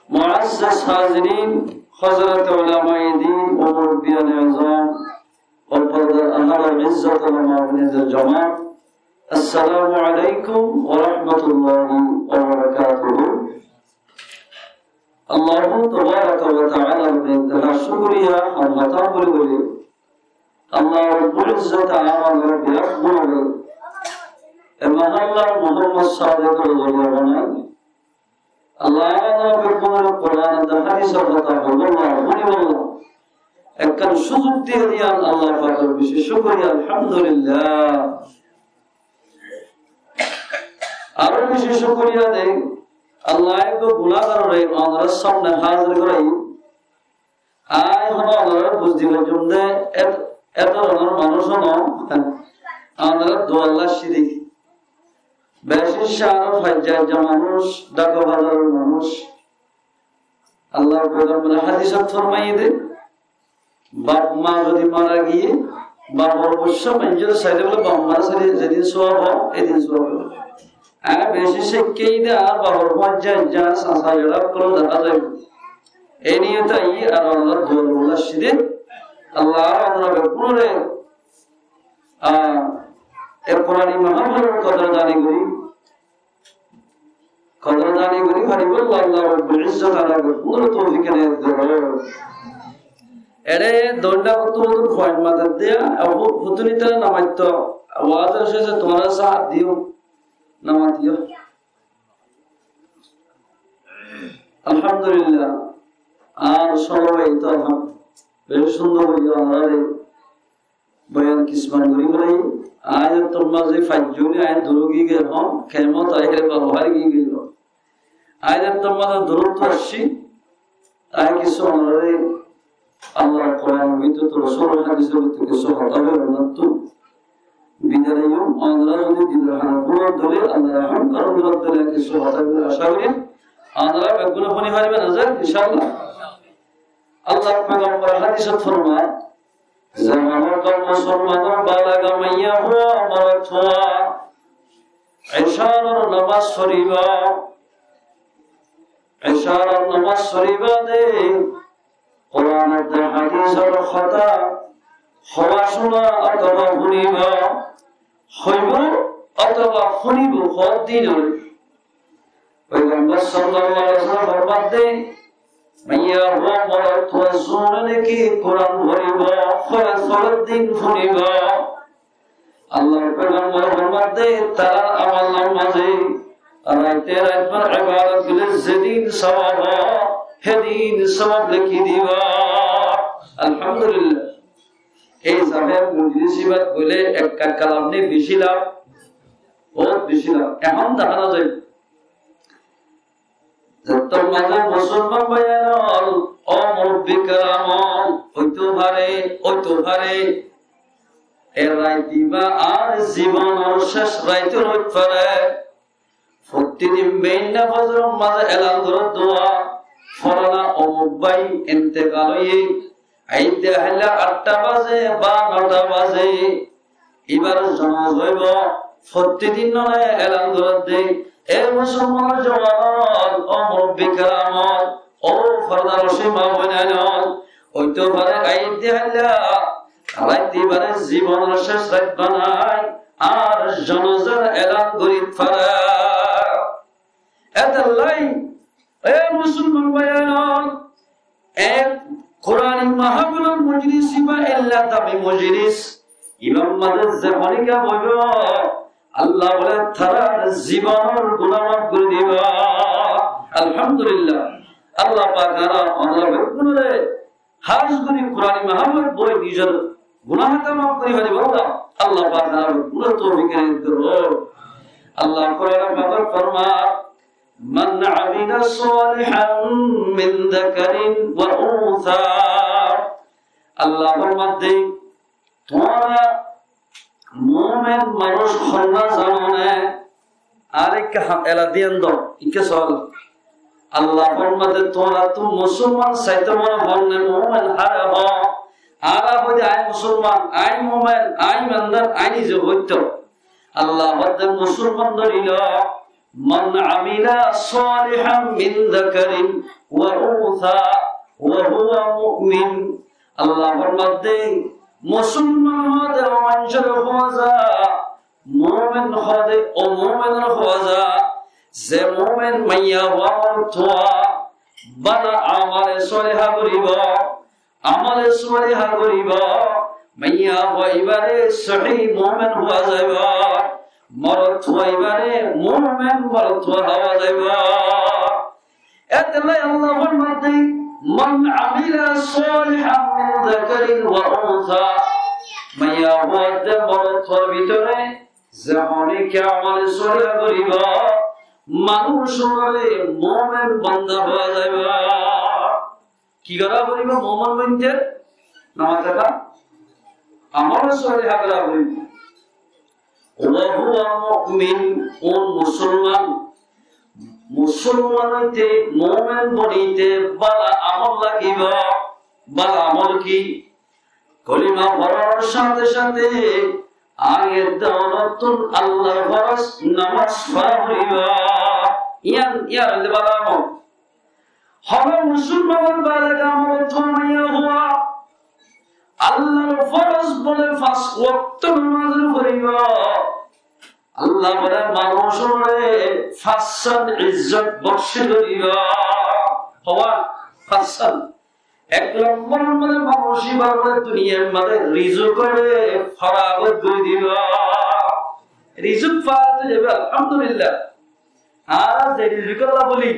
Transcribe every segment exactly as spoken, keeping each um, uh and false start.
Muazzaz házirin, Hozrot Ulamaye Din wa Murabbiyan Azam wa pordar añhár izzot ulama bóinor jamat, Assalamu alaikum wa rahmatullahi wa barakatuhu. Allah tabaraka wa ta'alar beinteha cúkuriya, hám hotá bóli bóli Allah Rabbul Izzot añára beggúnore e mohollar Muhammad Sadiq or zoriya banai. Allah añára beggúnore Quran ar hádisor hotá hoibolla, fúnibolla ekkán suzuk diye diyan Allah pakor beci cúkuriya, alhamdulillah. Aró beci cúkuriya de, Allah e ekzon gunágarore onorar samne házir goráiye. Añí hono onorare buzdi faijjum de, e, e dóronor manúic hono, onorar duwalla círi. Beci cóñr faijja faijja manúic, dhaka bazaror manúic. Allar foigambare hádisot formaiye de, baf ma zodi mara giyé, bafor boiccá maincóre sailé bóle baf mare sailé zedin sowab ó, edin sowab ó. Añí beci cóñr de añár bafor fuain, fuain, sasa, iyókkol dehá zaibo. E niyote aiyí ar Allah duwalla círi. Allah añára beggúnore, a, e Qurani mahfilor kodordani gorí, kodordani gorí faribólla Allah Rabbul Izzot añára beggúnore toufik enayet gorók. Ere dóilla bottu bottu fuain matar diya, abu futuni tara namaitto, waz céce tuáñra saát diyo, namat diyo. Alhamdulillah. Ar sólo eto ham. Beci cúndor gorí añára re boyan kismat gorí félaiye. Añí ettór mazé faijjó ni, añí duro giyé hom, kemot aiyóre baro hári giyé hom. Añí ettór mazé duro to así, añí kissú añára re Allar Quran or bútore, Rosulor hádisor bútore kissú hotá hoibar mazé bidar loiyum, onora zodi dilor hanottú dóre, Allar rahom goron dilor dóre kissú hotá hoibar acá gorí, onora beggúne fúni faribá né, incállah. Allar foigambare hádisot formar, ze mardor, musolmanor, balaga maiya fua, morot fua, Ecár or nomaz foribá, Ecár or nomaz foribá de, Quran ar hádisor hotá hoiba, cúna otóba fúniba, hoiba otóba fúniba, hoddin óile. Foigambor sallallahu alaihi wasallam formar de, maiya fua, morot fua, zone niki Quran foribo, fore, fore din fúnibo. Allar foigambor formar de, tarár amolnamar mazé raite raitbor ebadot goille zedin sowab ó, hedin sowab lekí diba. Alhamdulillah. Ei zagar mojlis ibát goille ekka kalam né, beci laf, bout beci laf. Ehón dehá no zai. Zettór mazé musolman báiyain ol, ó murubbi keram ol, óito fare, óito fare, e rait ibá añár zibonor céc rait óit fare. Fottí din beinna fozoror mazé elan gorer duwa, folana omuk bái intekal óiye, aijja hailla atta bazé ba nota bazé, ibár jonaza óibo, fottí din none elan gorer de. E musolmanor juwan ol, ó murubbi keram ol, ó fordarocin ma boinain ol, óito fare aijja hailla rait ibáre zibonor céc rait banai añár jonazar elan gorit fare. Etolla, e musolman báiyain ol, e Qurani mahfilor mojlis ibá ella dami mojlis. Ibár mazé ze honikka boibo, Allah bole tarár zibonor guná maf gorí diba. Alhamdulillah. Allah pak añára, añára beggúnore hás gorí Qurani mahfilot boi nizor guná hotá maf gorí faribolla Allah pak añára beggúnore toufik enayet gorók. Allah Qurani mahfilot formar, من عمل صالحا من ذكر أو أنثى. Allah formar de, tuáñra mumin manúc honna zano né? Ar ekka ham ela diyen do, ikke sóal. Allah formar de, tuáñrattú musolman saito mone honne mumin hare ho? Añára hoide, añí musolman, añí mumin, añí imandar, añí nize hoito. Allah formar de, musolman dóri lo, من عمل صالحا من ذكر أو أنثى وهو مؤمن. Allah formar de, musolman hoó de ó maincóre hoó za, mumin hoó de ó muminore hoó za, ze mumin maiyafua morotfua bála amole sóliha goríbo, amole sóliha goríbo, maiyafua ibáre sóhi mumin hoó zaibo, morotfua ibáre mumin morotfua hoó zaibo. Etolla Allah formar de, من عمل صالحا من ذكر أو أنثى. Maiyafua de morotfuar bútore ze honíkka amole sóliha goríbo, manúic ókkole mumin banda hoó zaibo. Ki gorá foribó mumin bonte? Nomaz zaka, amole sóliha gorá foribó. وهو مؤمن, ó musolman. Musolman óite, mumin bonite bála amol lagibo. Bála amol ki? Kolima forar sáte sáte añí edde onottún Allar foroz nomaz fora foribó. Yián, yián óilde bála amol. Hono musolmanor balek amol to maiyafua Allar foroz bole fañs wokto nomaz foribó. Allah bole manúicore fañssan izzot bokci goríbo. Howa fañssan. Ek lombor bole manúic ibár bole duniyar maze rizukore faragot gorí dibo. Rizuk fara to zaibo, alhamdulillah. Ar ze rizuk Allah boli,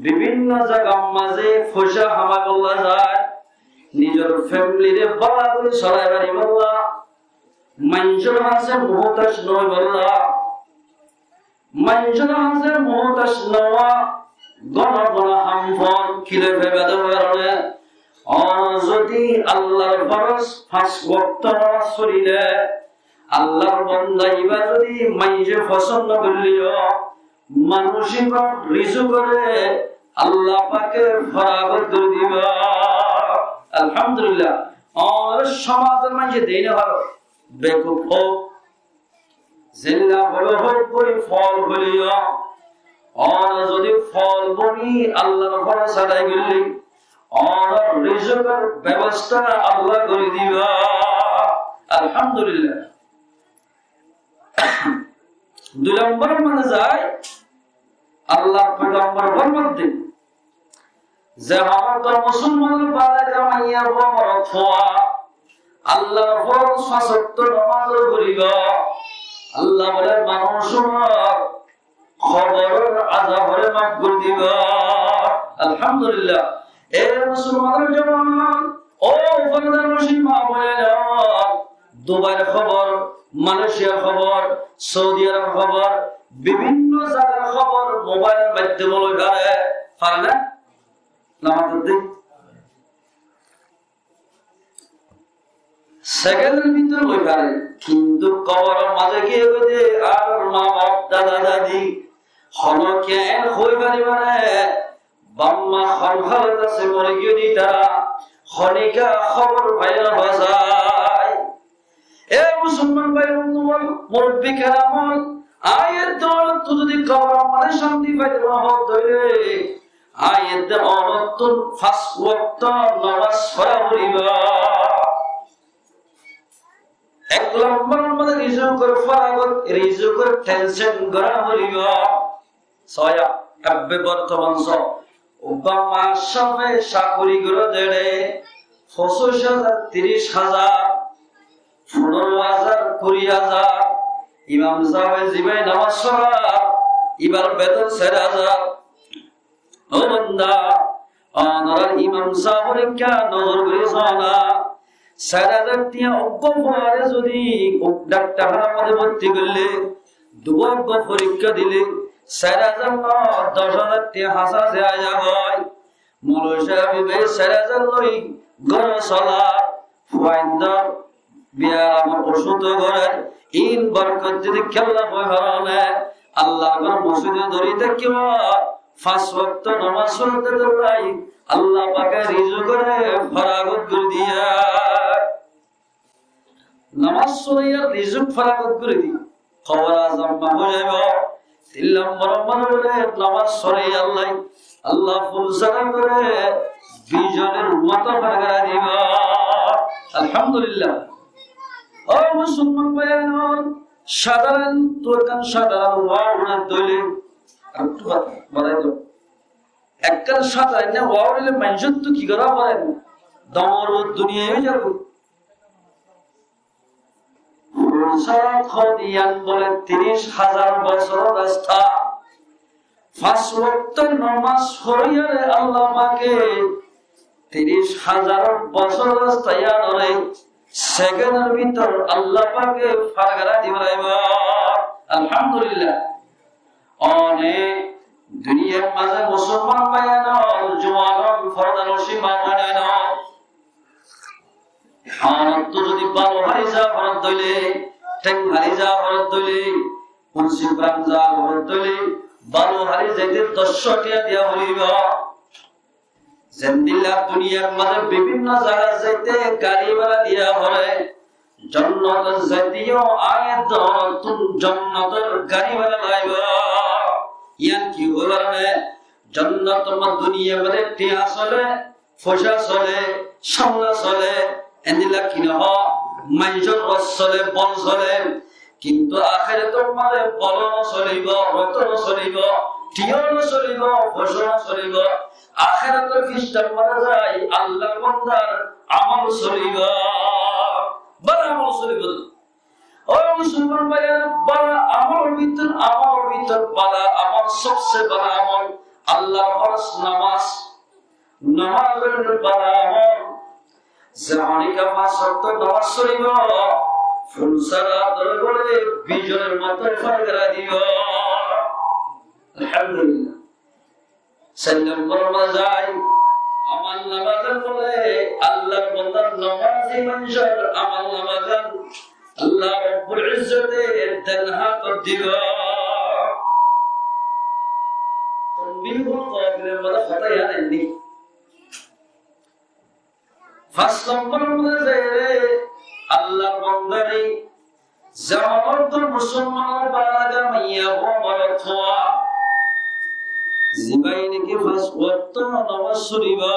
bibinno zagar maze foisa hamaibolla zai, nizor femilire bála gorí solai faribólla, maincór hañse muhtac no óibolla, maincór hañse muhtac no ówa, gono gono ham fon kile febe de karone, ar zodi Allar foroz fañs wokto nomaz forile, Allar banda ibá zodi maincé fosón no goilleyo, manúic ibár rizukore Allah pake faragot gorí dibo. Alhamdulillah. Ar somazor maincé dei no faro, bekuf houk, zilla hoile houk, boi fol hoileyo, ar zodi fol boni Allar foroz adai goille, ar rizukor bebosta Allah gorí dibo. Alhamdulillah. Dui lombor maze zai, Allar foigambore formar de, ze hono musolmanor balek maiyafua morotfua Allar foroz fañs wokto nomaz foribo, Allah bole manúic ókkol koboror azabore maf gorí dibo. Alhamdulillah. E musolmanor juwan, ó fordanoshi ma boináin, Dubair kobor, Malaysiar kobor, Saudi Arabor kobor, bibinno zagar kobor mobailor maiddome loi fare, fare na? Nomazor din sekendor bútore loi fare, kintu koboror maze giyé de ar ma baf dada dadi hono keén hoi faribo né? Baf ma hon halot asé, mori giyé de tará, honikka kobor faiyé no fare. E musolman bái bondú ókkol, murubbi keram ókkol, añí edde onottú zodi koboror maze cánti faito mone hoó de óile, añí edde onottú fañs wokto nomaz fora foribo. Ek lombor maze rizukor faragot, rizukor tension gorá foribo. Soya, ebbe bortoman so, uggwá mac sábe cakuri goré de, focic házar, tiric házar, fundoro házar, kuri házar, imam sábe zibá nomaz forar, ibár beton sair házar. Ó banda, onorar imam sábor ekka nozor gorí sona. Sair házar tiañ uggwá fuare zodi daktarhánar maze borti goille, duwá uggwá forikká dile, sair házar no, doc házar tiañ hásé hásé aizagói. Moloi sábe sair házar loi gór solar, fuaindor biyaramor ocúd gorer, in borkot zodi kiyólla hoi faro né, Allar gór mosjid dóri tákibo, fañs wokto nomaz forer de dóilla, Allah pake rizukore faragot gorí diye. Nomaz foiya rizuk faragot gorí diye. Kobor azab maf ói zaibo. Tin lombor mazé bóle nomaz fore Allah, Allah ful sára goré bijolir moto far gorí dibo. Alhamdulillah. Ó musolman bái ókkol, sadaron, tuáñra sadaron wá uçá dóile, ar ektu ba-, barai do. Ekkán sadaron wá uçáile maincóttu ki gorá fore? Domor duniyai ói zaibo. Sirat hoó de yián bóle tiríc házar bosóror rasta. Fañs wokto nomaz foríyore Allah pake tiríc házar bosóror rasta yiánoré sekendor bútore Allah pake far gorí dibo. Alhamdulillah. One duniyar mazé musolman bái ókkol, juwan ókkol, fordanocin ma boin ókkol, onottu zodi balo hári za forot dóile, theng hári za forot dóile, unsi fran za forot dóile, balo hári zaite doc cót tiya diya foribo. Zendilla duniyar mazé bibinno zagat zaite gari bára diya fore, jonnot zaite yó añí dórottún jonnotor gari bára laibo. Yián ki hoibar ne? Jonnotor mazé duniyar mazé tiañ sole, foicá sole, sonna sole, endilla ki no hoó, maincór rot sole, bol sole. Kintu ahérator mazé bol no solibo, rot no solibo, tiañ no solibo, foicá no solibo. Ahérator fisthar mazé zai Allahr bandar amol solibo. Bála amol solibo. Ó musolman bái ókkol, bála amolor bútore, amolor bútore bála amol, sobse bála amol Allahr foroz nomaz. Nomaz óilde bála amol. Ze honikka fañs wokto nomaz foribo, ful sára goré bóle bijolir moto far gorí dibo. Alhamdulillah. Sair lombor mazé zai, amol namagan bóle, Allahr bandar nomazi maincór amol namagan Allah Rabbul Izzote den hátot dibo. Tanbihul Gafilor mazé hotá yián ainde. Fañs lombor mazé zaiyóre Allahr bandare, ze hono musolmanor balaga maiya fua, morot fua, ziba niki fañs wokto nomaz foribo,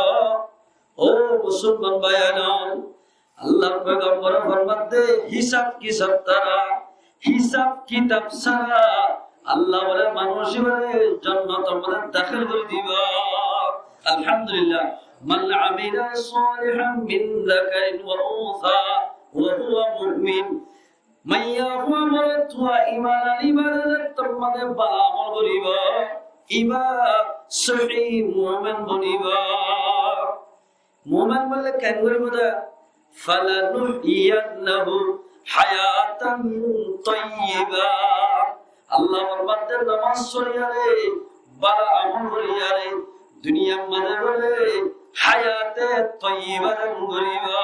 ó musolman bái ókkol, Allahr foigambore formar de, hisab kitab sára, hisab kitab sára Allah bóle manúic ibáre jonnotor mazé dahél gorí dibo. Alhamdulillah. من عمل صالحا من ذكر أو أنثى وهو مؤمن. Maiya fua morot fua iman aní bade zettót mazé bála amol goribo, ibá sóhi mumin bonibo. Mumin bóle ken goribo de? فلنحيينه حياة طيبة. Allah formar de, nomaz foriyóre, bála amol goriyóre, duniyar mazé bóle hayate toiba dan goribo.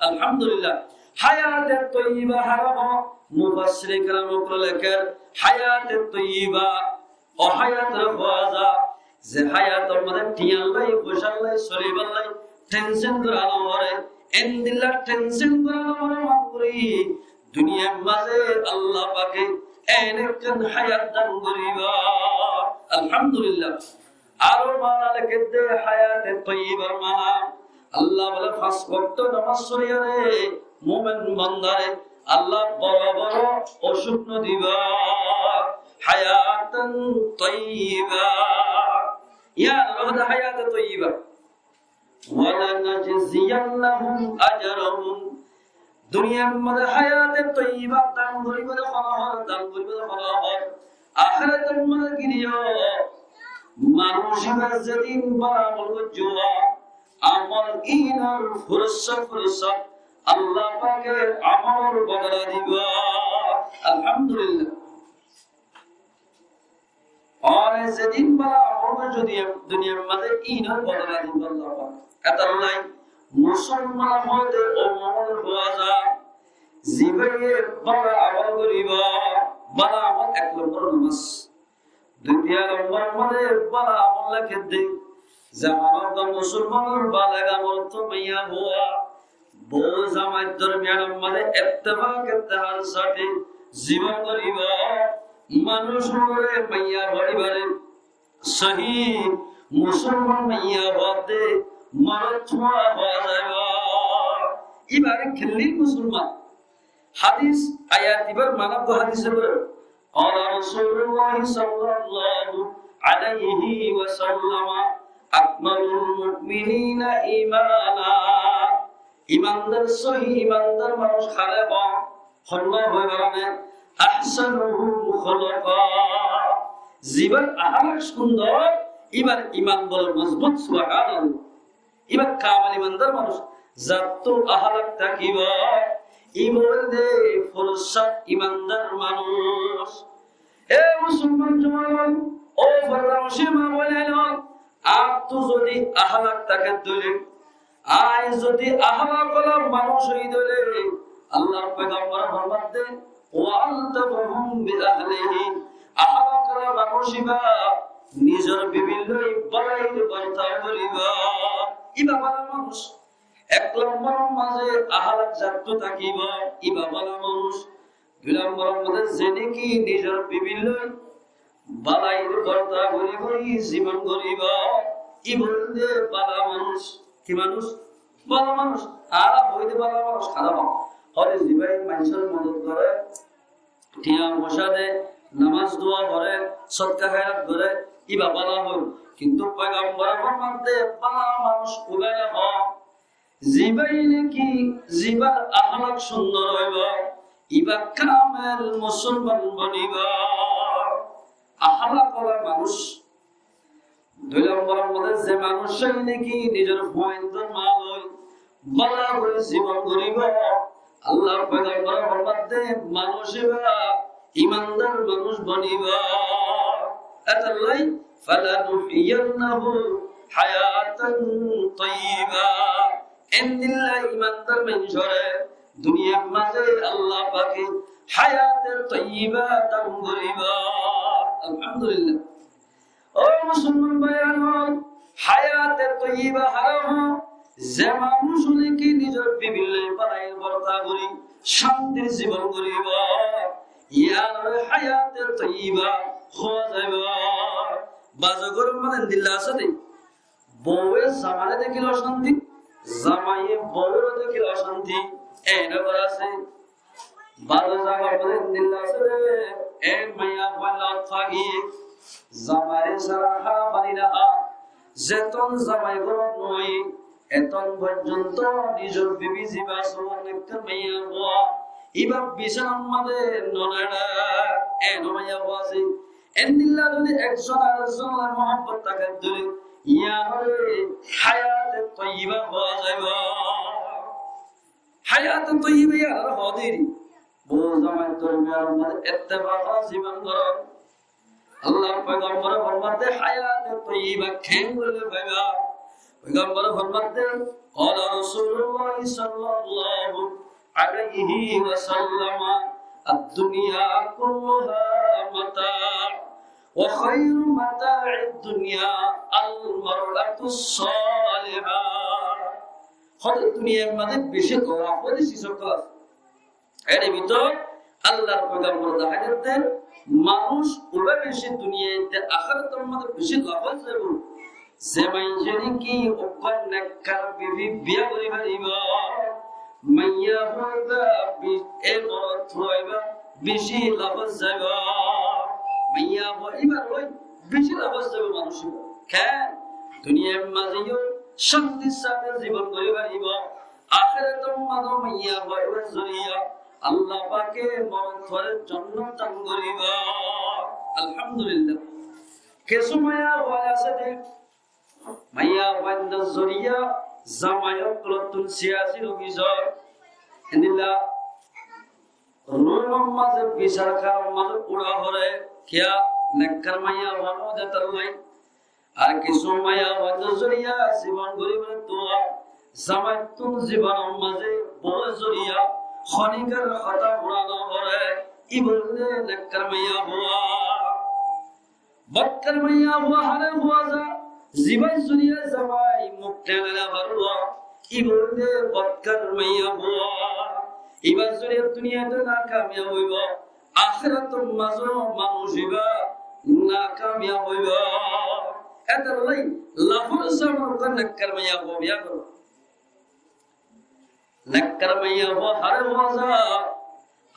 Alhamdulillah. Hayate toiba hara hoó? Mufassire keram ókkole lekér, hayate toiba ó hayatore hoó za, ze hayator mazé tiañr lai, foicár lai, solibar lai tension gora no fore. Endilla tension gora no fore, mane gorí duniyar mazé Allah pake en ekkán hayat dan goribo. Alhamdulillah. Aró mana lekér de hayate toibar mana. Allah bóle fañs wokto nomaz foriyóre mumin bandare Allah boro boro ocúk no dibo. حياة طيبة. Yián ore hoó de hayate toiba. ولنجزينهم أجرهم. Duniyar mazé hayate toiba dan goribo de hono hor, dan goribo de hono hor. Ahérator mazé giyóre manúic ibá zedin bála amol goijjé, amol inor fursa fursa Allah pake amolor bodola dibo. Alhamdulillah. Ar zedin bála amol goijjé duniyar mazé inor bodola dibo Allah pake. Etólla musolman hoó de ó mumin hoó za, zibaye bála amol goribo, bála amol ek lombor nomaz. Dui lombor mazé bála amol lekér de, zemanor musolmanor balaga morot maiya fua, bou zamai dormiyanor mazé ittefak ittehad sáte zibon goribo, manúic ókkole maiyafua ibáre sóhi musolman maiyafua de morotfua hoó zaibo. Ibáre killí musolman. Hádis, ayat ibár mana uggwá hádis ibár. قال رسول الله صلى الله عليه وسلم: أكمل المؤمنين إيمانا. Imandar, sóhi imandar manúic háre hoó? Holla hoibar ne? أحسنهم خلقا. Zibar ahlak cúndor, ibar iman bole mozbut, subhanallah. Iba kamil imandar manúic. Zattú ahlak tákibo, iba óilde fursat imandar manúic. E musolman juwan, ó fordabosi ma boinain, añáttu zodi ahlak táke dóile, añí zodi ahlak ola manúic ói dóile, Allar foigambore formadde, وألطفهم بأهله. Ahlak ola manúic iba nizor bibir lói bálair bortaf goribo. Iba bála manúic. Ek lombor mazé ahlak zattú tákibo, iba bála manúic. Dui lombor mazé ze niki nizor bibir lói bálair bortaf gori gori zibon goribo, iba óilde bála manúic. Ki manúic? Bála manúic. Ar hoóide bála manúic háraf. Hoóde zibai maincór modot gore, tiañ foicá de, nomaz dua gore, sodka háirat gore, iba bála hoóil. Kintu foigambore formadde bála manúic uibáre hoó, zibai niki zibar ahlak cúndor óibo, iba kamil musolman bonibo. Ahlak ola manúic. Dui lombor mazé ze manúic niki nizor fuaindor ma lói bála gori zibon goribo, Allar foigambore formadde manúic iba imandar manúic bonibo. Etollá, فلنحيينه حياة طيبة. Endilla imandar maincóre duniyar mazé Allah pake hayate toyiba dan goriba. Alhamdulillah. Ó musolman bái ókkol, hayate toyiba háraf, ze manúic niki nizor bibir loi bálair borta gori cántir zibon goriba, iyanore hayate toyiba hoó zaibo. Baze gór mazé endilla asé de, bouwe zamaire dekíle ocánti, zamaiye bouwore dekíle ocánti, ene gór asé. Baze zagar mazé endilla asé de, en maiyafuain lot fagiyé, zamaire sára hára fari no fare. Zeton zamai górot no, eton foijjonto nizor bibi ziba asé, nekkar maiyafua, iba bisánar mazé no nere, ene maiyafua asé. Endilla zodi ekzon arekzon loi muhabbot táke de, iyanore hayate toyiba hoó zaibo. Hayate toyiba iyanore hoó de, bou zamai dormiyan mazé ettefak zibon goro. Allar foigambore formadde hayate toyiba keéngori faiba. Foigambore formadde, قال رسول الله صلى الله عليه وسلم: الدنيا كلها متاع، وخير متاع الدنيا المرأة الصالحة. Hoó de duniyar mazé beci laf óilde sis ókkol asé. Er bútore Allar foigambore dahái diyé de, manúic uibá beci duniyat de ahérator mazé beci laf ói zaibo. Ze maincé niki uggwá nekkar bibi biya gori faribo, maiyafua iba bi-, e morotfua iba beci laf ói zaibo. Maiyafua iba loi beci laf ói zaibo manúic iba. Ken? Duniyar mazé yó cántir sáte zibon gori faribo. Ahérator mazé maiyafua ibar zoriya Allah pake morotfuare jonnot dan goriba. Alhamdulillah. Kessú maiyafua asé de, maiyafuaindor zoriya zamai ókkolottún siyasi ofisor, endilla rumor mazé bisar kár mazé ura fore, kiyá nekkar maiyafua no de tollá. Ar kessú maiyafuaindor zoriya zibon goribar dua, zamaittún zibonor mazé bouwor zoriya honikar hotá furano fore, iba óilde nekkar maiyafua. Botkar maiyafua háré fua za, zibar zoriya zamai muk tengela faribó, iba óilde botkar maiyafua. Ibar zoriya duniyat nakamiyab óibo, Ahérator mazé manúic ibá nakamiyab óibo. Etolla lafor zamana nekkar maiyafua biya goró. Nekkar maiyafua haré fua za?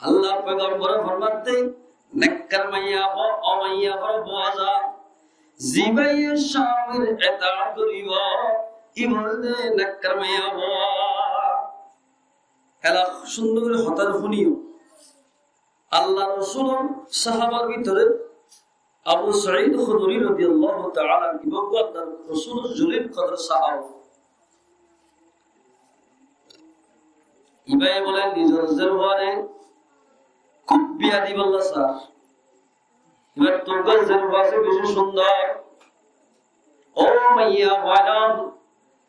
Allar foigambore formaiye, nekkar maiyafua ó maiyafua fua za. Zibaye camir etaat goribo, ibá óilde nekkar maiyafua. Ela cúndor gorí hotá fúniyo. Allar Rosulor sahabar bútore Abu Said Khudri radiyallahu ta'ala anhu, ibá Allar Rosulor jolil kodor sahaba. Ibáye bóle nizor zerfuare kúb biya dibolla sar. Ibáttu eggúa zerfua asé beci cúndor. Ó maiyafuain,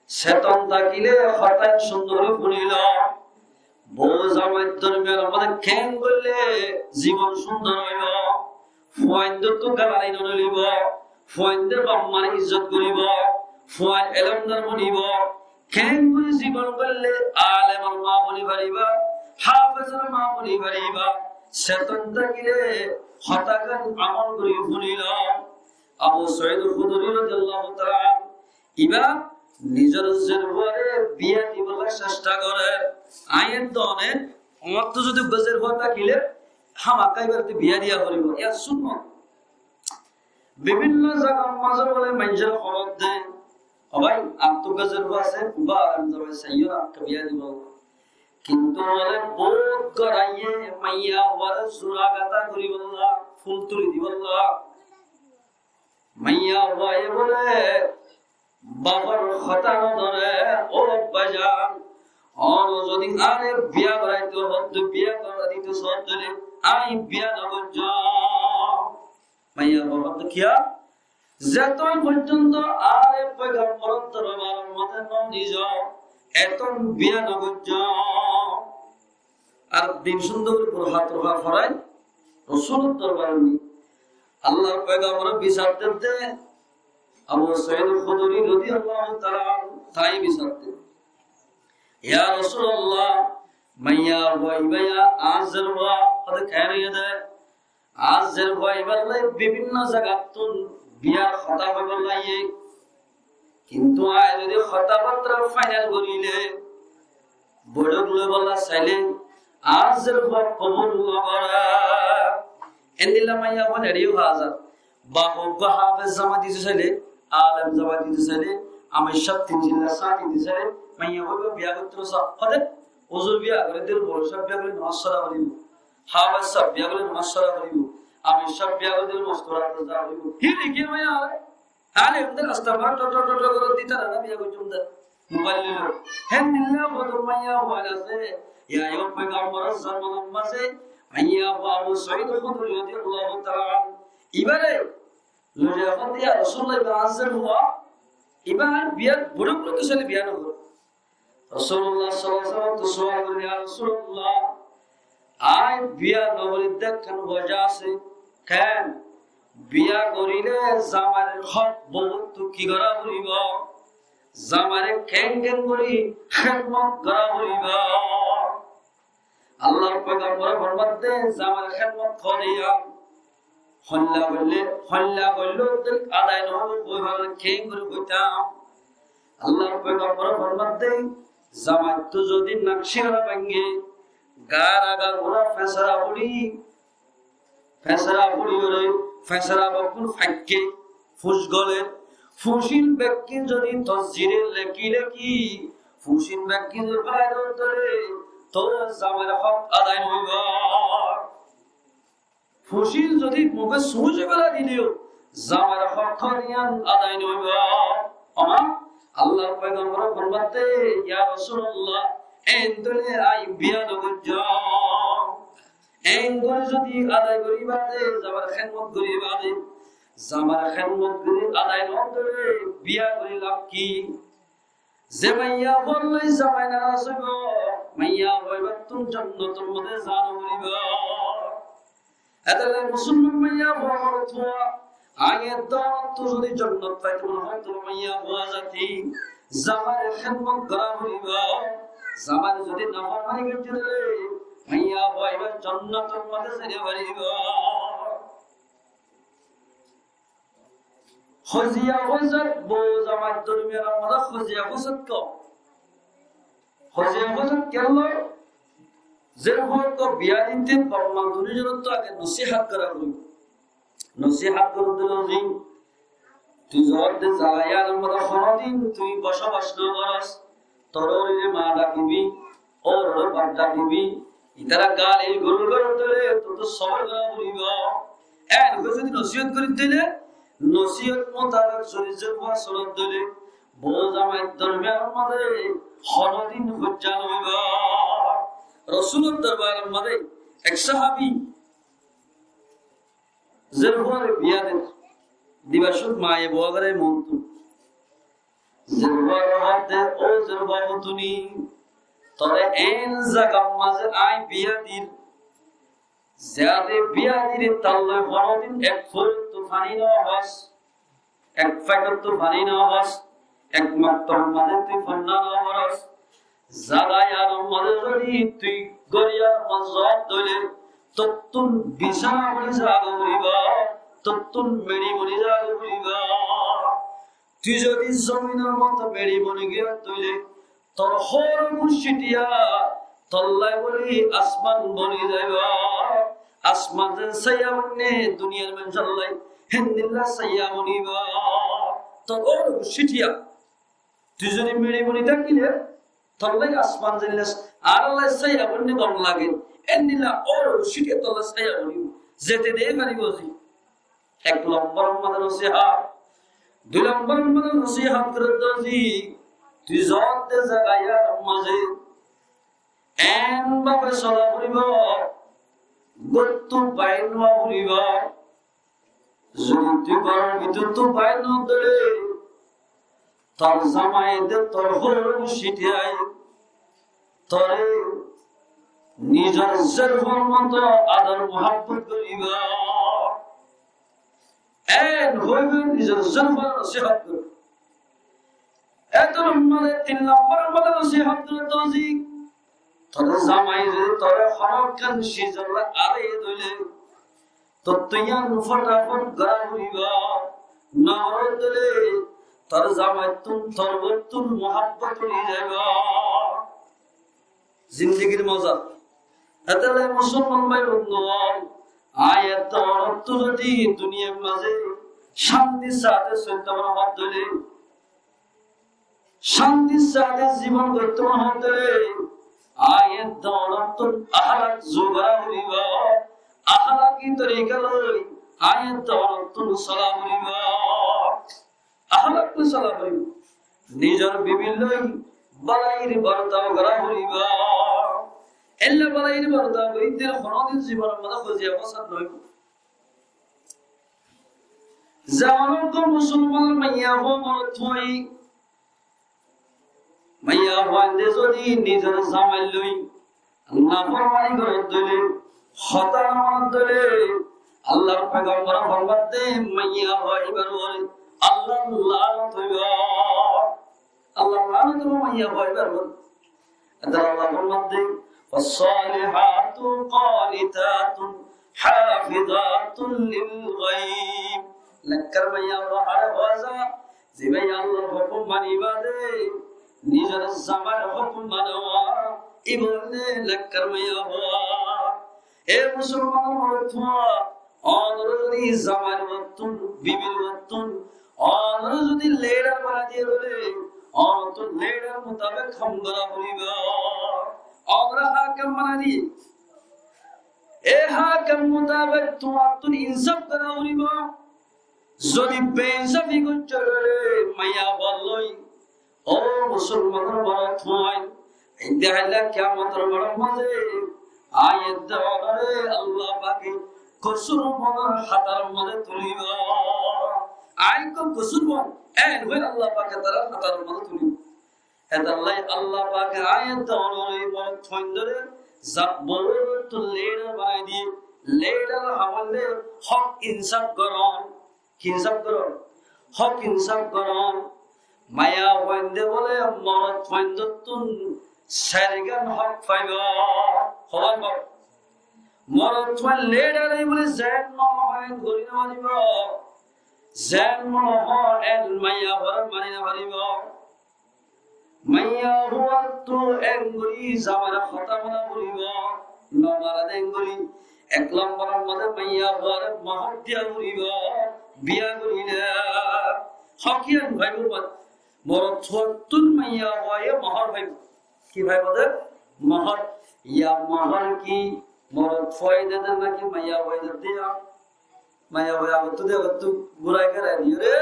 seton tákile hotá cúndor gorí fúnilo. Bou zamair dormiyanor mazé keén goille zibon cúndor óibo. Fuaindóttu galali no dilibo. Fuainde bafmar izzot goribo. Fuain elomdar bonibo. Keén gorí zibon goille alemor ma boni fariba, háfezor ma boni fariba. Seton tákile hotá gán amol gorí fúnilo. Abu Said Khudri radiyallahu ta'ala anhu ibá nizor zerfuare biya dibolla cesta gore. Añí edde one, añáttu zodi eggúa zerfua tákile, hámaká ibáre biya diya foribo. Yá cúno. Bibinno zagar mazé bóle maincóre hóbor de, "Ó bái, añáttu eggúa zerfua asé, uggúa alem zamai saiyó, añáttu biya dibo." Kintu bóle bout goráiye maiyafuare zura gatá goribolla, ful tuli dibolla. Maiyafuaye bóle bafor hotá no dóre, "Ó abbajan, ónore zodi añáre biya goráito hoó de, biya gorái dito hoó de, añí biya no goijjum." Maiyafua hoó de, "Kiyá? Zeton foijjonto añáre foigambor dorbaror mazé no nizo, eton biya no goijjum." Ar din cúndor gorí burka torka forai Rosulor dorbarot niyó. Allar foigambore bisar der de Abu Said Khudri radiyallahu ta'ala anhu, tai bisar der. "Ya Rosulallah, maiyafua ibá añár zerfua?" Hoó de, "Keén óiye de?" Añár zerfua ibálla bibinno zagattún biyar hotá hoibolla aiye. Kintu añí zodi hotábatta fainal goríle, boiçók loibolla saile, añár zerfuaye kobul no gore. Endilla maiyafua neçiyó faa za. Bafe eggúa háfez zamai dito saile, alem zamai dito saile, amir sáb tin zilla sáñti dito saile, maiyafua biya goitto sa. Hoó de, huzur biya gorí dile, moloi sáb biya gorí nomaz fora foribo. Háfez sáb biya gorí nomaz fora foribo. Amir sáb biya gorí dile, mostora fora foribo. Hí dekí maiyafuare. Alemde astamara tor tor tor tor gorí dito na, biya goijjum de. Mobail loi. Héndilla hodún maiyafua asé. Yá, yó foigambor zamanar mazé maiyafua Abu Said Khudri radiyallahu ta'ala anhu, ibáre loi hoó de, "Ya Rosulallah, ibá añár zerfua, ibá añár biya, boiçók loitte saile biya no goré." Rosulullah sallallahu alaihi wasallam ottu sual gorí, "Ya Rosulallah, añí biya no gorí de ekkán woja asé, keén? Biya goríle zamair hók bouttú ki gorá foribo? Zamaire keén keén gorí hédmot gorá foribo?" Allar foigambore formar de, "Zamair hédmot gorí, hoilla goille, hoilla goille adai no óibo, hoi fare, keén gorí hoitam?" Allar foigambore formar de, "Zamaittu zodi nak cíkara báñge, gaar aga gura fesara fori, fesara fori ore, fesara bekkún faikke, fuc gole, fucin bekkín zodi tozire leki leki, fucin bekkín zodi félai dore, to zamair hók adai no óibo." Fucin zodi muke suñci félai dileyo, zamair hók yián adai no óibo. Ó ma, Allar foigambore formar de, "Ya Rosulallah, endilla añí biya no goijjum. Endilla zodi adai gorí bade, zamair hédmot gorí bade, zamair hédmot gorí adai no gorí, biya gorí laf ki?" Ze maiyafuar loi zamai naraz óibo, maiyafua ibáttun jonnotor mazé za no foribo. Etolla musolman maiyafua, morotfua, añí edde onottú zodi jonnot faito mone hoó de, maiyafua zati zamair hédmot gorá foribo. Zamair zodi naformani goijjé de, Maiyafua ibá jonnotor mazé zaito faribá. Hoziya hoizat, bou zamair dormiyanor mazé hoziya hoizat kiyá? Hoziya hoizat kiyólla? Zerfua biya dite bafma duní zonottú age nosíhat gorá foribó. Nosíhat gorá foribó. Tui zodi zaga iyánor mazé honodin tui bosobas no goros, tor óre ma dakibi, óre baf dakibi, itará gali gurur goré dile, tottú sobor gorá foribó. Eén hoi zodi nosíhat goré dile, nosíhat mutabek zodi zerfua solat dile, bou zamair dormiyanor mazé honodin hoijja no óibo. Rosulor dorbaror mazé ek sahabi zerfuare biya der, dibar cómot maye bou goré montu. Zerfuare hoódde, "Ó zerfua fotuni, tore eén zagar mazé añí biya dir, ziyáte biya dir talloi honodin ek fúlottú faní no hás, ek fekóttú faní no hás, ek moktor mazé tui fonná no goros." Zaga iyánor mazé zodi tui gór iyánor mazé zot dile, tottún bisana boni zagói foribó, tottún meçi boni zagói foribó. Tui zodi zominor moto meçi boni giyós dile, tor hór gúcciya tollai bóli asman boni zaibo. Asman zen saiya boni duniyar maincólla, héndilla saiya bonibo. Tor hór gúcciya. Tui zodi meçi boni tákile, tollai asman zenilla añárálla saiya boni gom lage, héndilla ór gúcciya tollai saiya boni. Zete de faribó zodi. Ek lombor mazé nosíhat. Dui lombor mazé nosíhat goré dé zodi, tui zot de zaga iyánor mazé eén bafe sola foribó, górottú bair no ówa foribó. Zodi tui góror bútottú bair no óile, tor zamaye de tor hór gúcciya tore nizor zerfuar moto ador muhábbot goribo. Eén hoibo nizor zerfuare nosíhat goribo. Etór mazé tin lombor mazé nosíhat goré dé zodi, tor zamaye zodi tore honokkán sizolla arai dile, tottú yián fotafot gorá foribó, no goródde óile tor zamattún, tor bouttún muhábbot uri zaibo. Zindigir moza. Etólla musolman bái bondú, añí edde onottú zodi duniyar mazé cántir sáte solte mone hoó dile, cántir sáte zibon goitte mone hoó dile, añí edde onottú ahlak zugara foribo, ahlaki torika loi añí edde onottú sola foribo. Ahlak loi sola foribo. Nizor bibir loi bálair bortau gorá foribo. Eilla bálair bortau gorí dile honodin zibonor mazé hoziya fosad no óibo. Zeén uggwá musolmanor maiyafua morotfua, maiyafuainde zodi nizor zamair loi naformani goródde óile, hotá no manoddé óile, Allar pegambore formar de, maiyafua ibár uore Allar lanot óibo. Allar lanot óibo maiyafua ibár uore. Edde Allah formar de, "فالصالحات قانتات حافظات للغيب." Nekkar maiyafua hare hoó za, ze maiyafua Allar hókum maniba de, nizor zamair hókum mane, ibá óilde nekkar maiyafua. E musolmanor morotfua, onora zodi zamair uottún, bibir uottún, onora zodi lidar banai diye óile, onottú lidar mutabek ham gorá foribo. Onora hákem banai diye, e hákem mutabek tuáñttún insaf gorá foribo. Zodi beinsafi goijjó óile maiyafua loi, ó musolmanor morotfua, inde ailla kiyamotor moidanor mazé añí edde onore Allah pake kosurwar hataror mazé tulibo. Añí ko kosurwar, eén hoi Allah pake tarare hataror mazé tulibo. Etolla Allah pake añí edde onore morotfuaindore zat bouttún lidar banai diye, lidar ham óilde hók insaf goron. Ki insaf goron? Hók insaf goron. Maiyafuainde bóle morotfuaindottún sairgán hók faibo. Hóbor fo. Morotfuain leader ói buli zen mone hoó en gorí no faribó. Zen mone hoó en maiyafuare mari no faribó. Maiyafuattú en gorí zamai loi hotá bola foribó. No mare de en gorí. Ek lombor or maze maiyafuare mohór diya foribó. Biya goríle. Hók iyan faibo. Morotfuattú maiyafuaye mohór faibo. Ki faibo de? Mohór. Yá mohór ki morotfuaye de de náki maiyafuaye de de? Maiyafuaye agottú de agottú gúrai ferai diyóre,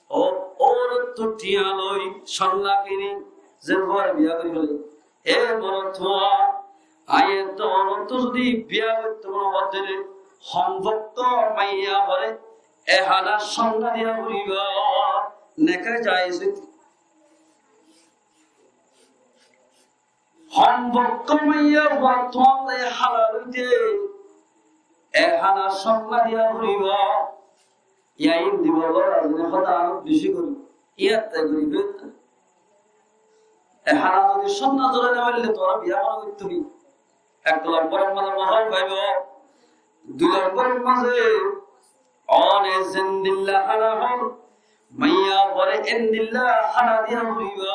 ó, órottú thiañ loi sonna kini, zen fuare biya gorí félai. E morotfua, añí edde órottú zodi biya goittó mone hoó de óile, hom fokkó maiyafuare e hána sonna diya foribó, neka jaiz óito. Hom fokkó maiyafua tuáñlla halal óite e hána sonna diya foribó. Yá in dibo lora zine hotá aró beci gorí. Yá te gorí beta. E hána zodi sonna zora no óile tuáñra biya mone goittó ki? Ek lombor or maze mohór faibo. Dui lombor or maze one zendilla hána hor, maiyafuare endilla hána diya foribó.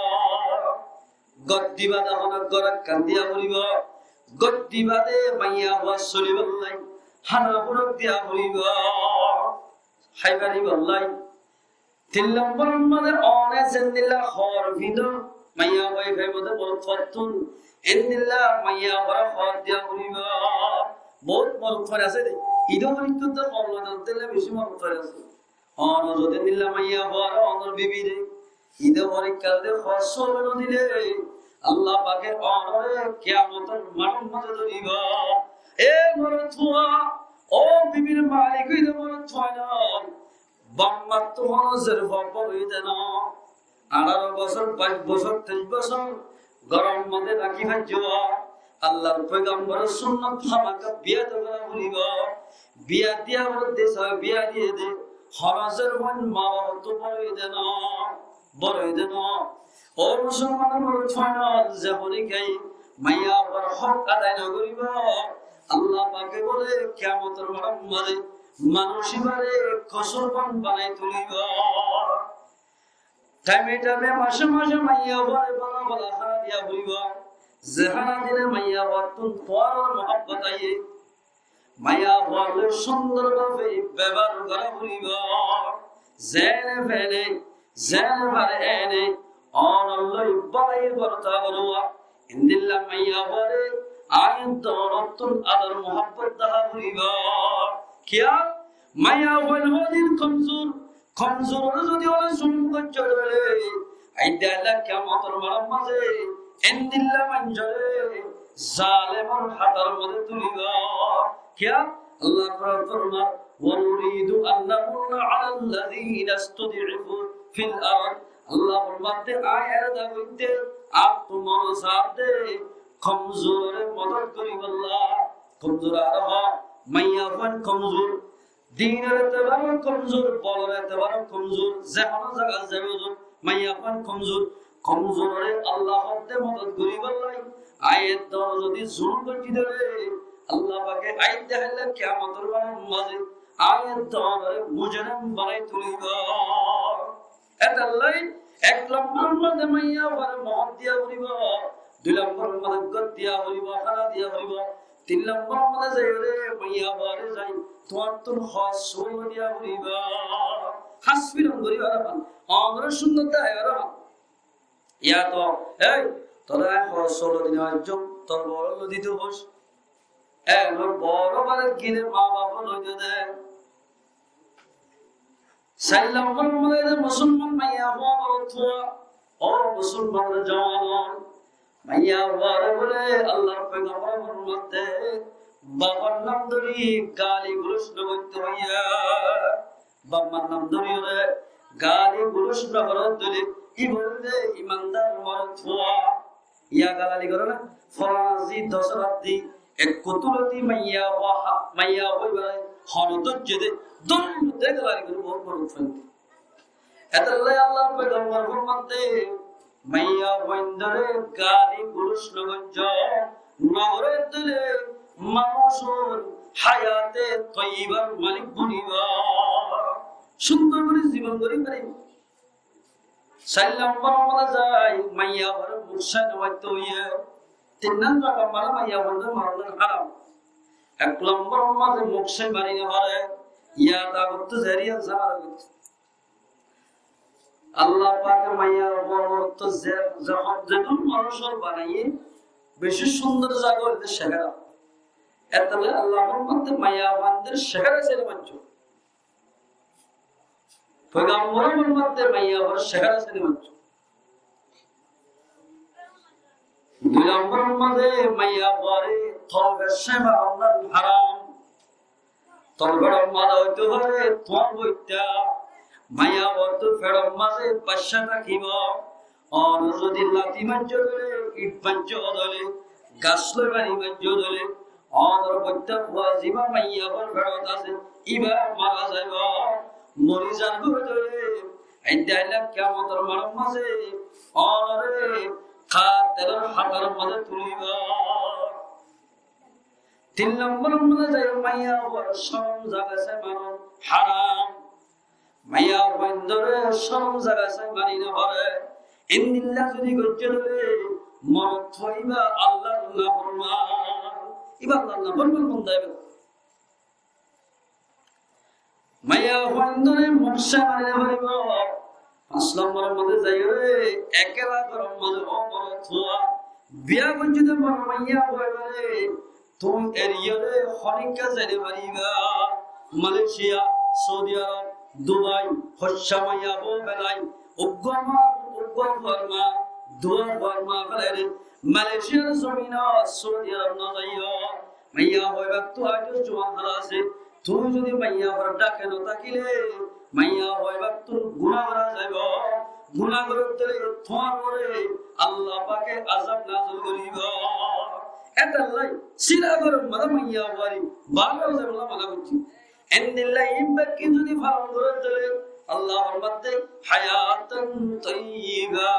Gór diba de hono gór ekkán diya foribó. Gór diba de maiyafua solibolla hána furok diya foribó. Hái faribólla. Tin lombor or maze one zendilla hor fido, maiyafuaye faibo de morotfuattún, endilla maiyafuare hor diya foribó. Bout morotfua asé de, ido morotfua de hor loi dile beci morotfua asé. Ono zodi endilla maiyafuare onor bibire, ide forikká de hor sóbe no dile, Allah pake onore kiyamotor maçor maze dóribo. E morotfua, ó bibir malik ói de morotfua no. Baf mattú hono zerfua boro óiye de no. Añçáro bosór, baic bosór, teic bosór góror maze rakí faijjó. Allar foigambor or sunnot hámaká biya de gora foribo. Biya diya fore de sói biya diye de. Hono zerfua ma baf ottú boro óiye de no. Boro óiye de no. Ó musolman or morotfua no, ze hone ki maiyafuar hók adai no goribo, Allah pake bole kiyamotor maçor maze manúic ibare kosurban banai tulibo. Thaime thaime, mace mace maiyafuare bála bála hána diya foribo. Ze hána dile maiyafuattún tuáñrar muhabbot aiye. Maiyafuar loi cúndor bábe bebohár gora foribo. Zene fene, zene fare ene, onor loi bálai borta gora. Endilla maiyafuare añí donottún ador muhabbot deha foribo. Kiyá? Maiyafuain hodin komzur, komzur ore zodi ore zulum goijjó de óile, añí de Allah kiyamotor maçor maze endilla maincóre zalemor hátor maze tulibo. Kiyá? Allah Quran formar, ونريد أن نمن على الذين استضعفوا في الأرض. Allah formar de añí erada goijjé, ar tuáñra sar de komzur ore modot goribolla. Komzur ar ho, maiyafuain komzur. Dinor etebare komzur, bolor etebare komzur, ze hono zagat zaibo zon, maiyafuain komzur, komzur ore Allah hodde modot goribolla. Añí edde zodi zulum goijjí de óile, Allah pake añí de Allah kiyamotor maçor maze añí edde ore mujrim banai tulibo. Etolla ek lombor maze maiyafuare mohór diya foribo, dui lombor maze gór diya foribo, hána diya foribo, tin lombor maze zaiyóre maiyafuare zai tuáñttún hos sóbe diya foribo. Hás firon gori fariba, onore cúndor dehái fariba. Yá to, ei, tore añí hos sóbe dine aijjó, tor boro loi dito hois. E, boro bare gile ma baf loi de de. Sair lombor maze musolman maiyafua, morotfua, ó musolman or juwan, maiyafuare bole Allar foigambore formar de, bafor nam dóri gali guloc no goitto hoiye, baf mar nam dóri ore gali guloc no goitto hoiye, ibá de imandar morotfua. Yá galali goré na, folanar zi, dosar zi, ekku tuloti maiyafua, maiyafua ibáre hono dóijje de, dóijje de galali goré, bout boro fandi. Etolla Allar foigambore formar de, maiyafuaindore gali guloc no goijjo, Nogoré dóile manúcor hayate toibar malik boniba. Cúndor gorí zibon gorí faribá. Sair lombor mazé zai maiyafuar muk sai no marito hoiyé. Tin nán zaga mazé maiyafuar muk sai maron haram. Ek lombor mazé muk sai mari no fare, yá tagottú zeriyan samara gottó. Allah pake maiyafuar ottu ze, ze, zedún manúcor banaiye, beci cúndor zaga óilde sehera. Etolla Allah formaiye maiyafuar sehera seri manco. Foigambore formaiye maiyafuar sehera seri manco. Dui lombor mazé maiyafuare tolfe sai maron haram. Tolfeçor mazé óito fare tuáñr boitta. Maiyafuar tor feçor mazé bacca tákibo. Ónore zodi lati maijjó dóile, it maijjó dóile, gas loi mari maijjó dóile, ónor boitta fua ziba maiyafuar feçot asé, iba mara zaibo. Mori zar goi dóile, aijja aila kiyamotor maçor mazé ónore katelor hátor mazé tulibo. Tin lombor mazé zai maiyafuar corom zaga sai maron haram. Maiyafuaindóre corom zaga sai mari no fare. Endilla zodi goijjé dóile morotfua iba Allahr naforman. Iba Allahr naforman banda iba. Maiyafuaindóre muk sai mari no faribo. Fañs lombor mazé zaiyóre ekela gorór mazé, ó morotfua, biya goijjó de mor maiyafuare, tuñí eriyóre honikka zai no fariba. Malaysia, Saudi Arab, Dubai, hoccá maiyafua felai, uggwá ma, uggwá fuar ma, duwá fuar ma felaire, Malaysiar zominot Saudi Arab no zaiyo. Maiyafua ibáttu aijjó juwan hála asé. Tuñí zodi maiyafuar dháke no tákile, maiyafuar ibáttun guná gorá zaibo. Guná gorór dóile tuáñr uore Allah pake azab nazil goríbo. Etolla sira gorór mazé maiyafuare bála zaibolla mana goijjé. Endilla in bekkín zodi falon gorór dóile Allah formaiye hayatan toiyiba,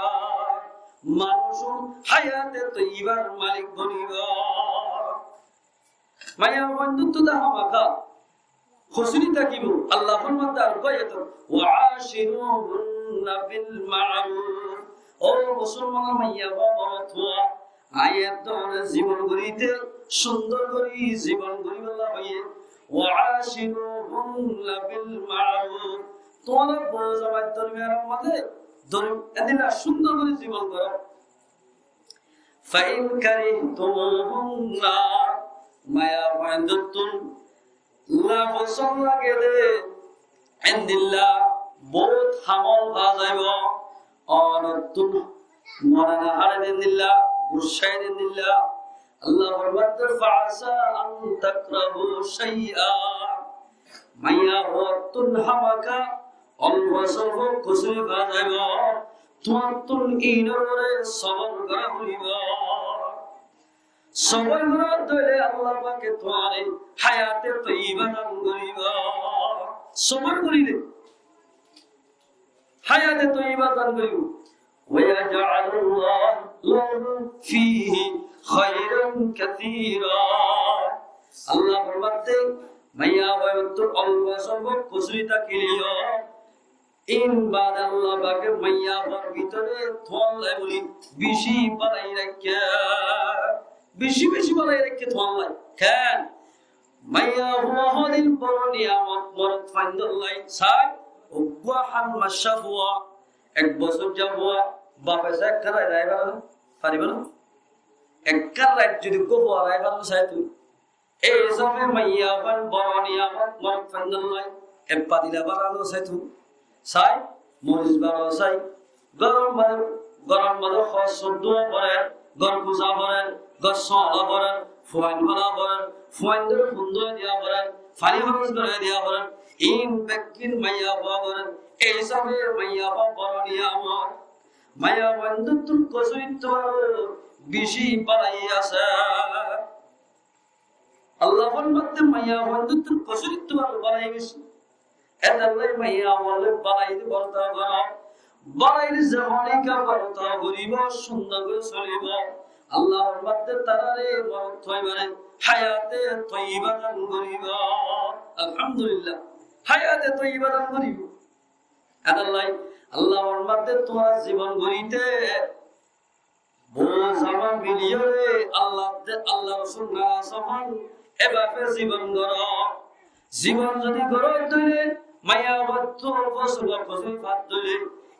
manúcor hayate toiyibar malik bonibo. Maiyafuaindóttu de hámaká kosúri tákibo. Allah formaiye ar goiyé to, "Wa ashiruhunna bil ma'ruf." Ó musolman maiyafua morotfua, añí eddoron zibon goríte, cúndor gorí zibon goríbolla hoiyé. "Wa ashiruhunna bil ma'ruf." Tuáñra bou zamai dormiyanor mazé, dorm-, endilla cúndor gorí zibon goró. "Fa in karihtumuhunna," maiyafuaindóttun nafosón lage de, endilla bout hamol fa zaibo, ónottun mone no háre de endilla, guccá de endilla. Allah formaiye, "Fa asa an takrahu shay'an." Maiyafuattun hámaká olfo solfo kosúri fa zaibo, tuáñttun inor uore sobor gorá foribo. Sobor gorór dóile Allah pake tuáñre hayate toiyiba dan goríbo. Sobor goríle hayate toiyiba dan goríbo. "Wa yaj'alullahu lahu fihi khairan kathira." Allah formaiye, maiyafua ibáttur olfo solfo kosúri tákileyo, in bade Allah pake maiyafuar bútore tuáñlla buli beci bálai raikké, beci beci bálai raikké tuáñlla. Ken? Maiyafua hoódin boro niyamot morotfuaindólla. Sai, uggwá han maccá fua, ek bosóijja fua, bafe sai ekká rait rai fare né? Faribo né? Ekká rait zodi uggwá fua rai fare né sai tui? Ei hísafe maiyafua boro niyamot morotfuaindólla. Ek padila bála no sai tui? Sai, moris bála sai. Góror mazé, góror mazé hór sór dúa forer, gór kuza forer, gór sóola forer, fuain fela forer, fuaindóre fúndua diya forer, faní hóros gorí diya forer, in bekkín maiyafua gorer. Ei hísafe maiyafua boro niyamot. Maiyafuaindóttu kosúrittú aró beci bálai asé. Allah formaiye maiyafuaindóttu kosúrittú aró bálai beci. Etolla maiyafuain loi bálaire bortaf goró. Bálaire ze honíkka bortaf goríbo, cúndor gorí solibo. Allah formar de tarare morotfua ibare hayate toiba dan goribo. Alhamdulillah. Hayate toiba dan goribo. Adallai Allah formar de tuáñra zibon gorite bou zama miliyore Allah de, Allah Rosul na sofan ebabe zibon goro. Zibon zodi goro dóile, maiyafuattú fosula fosuli fat dóile,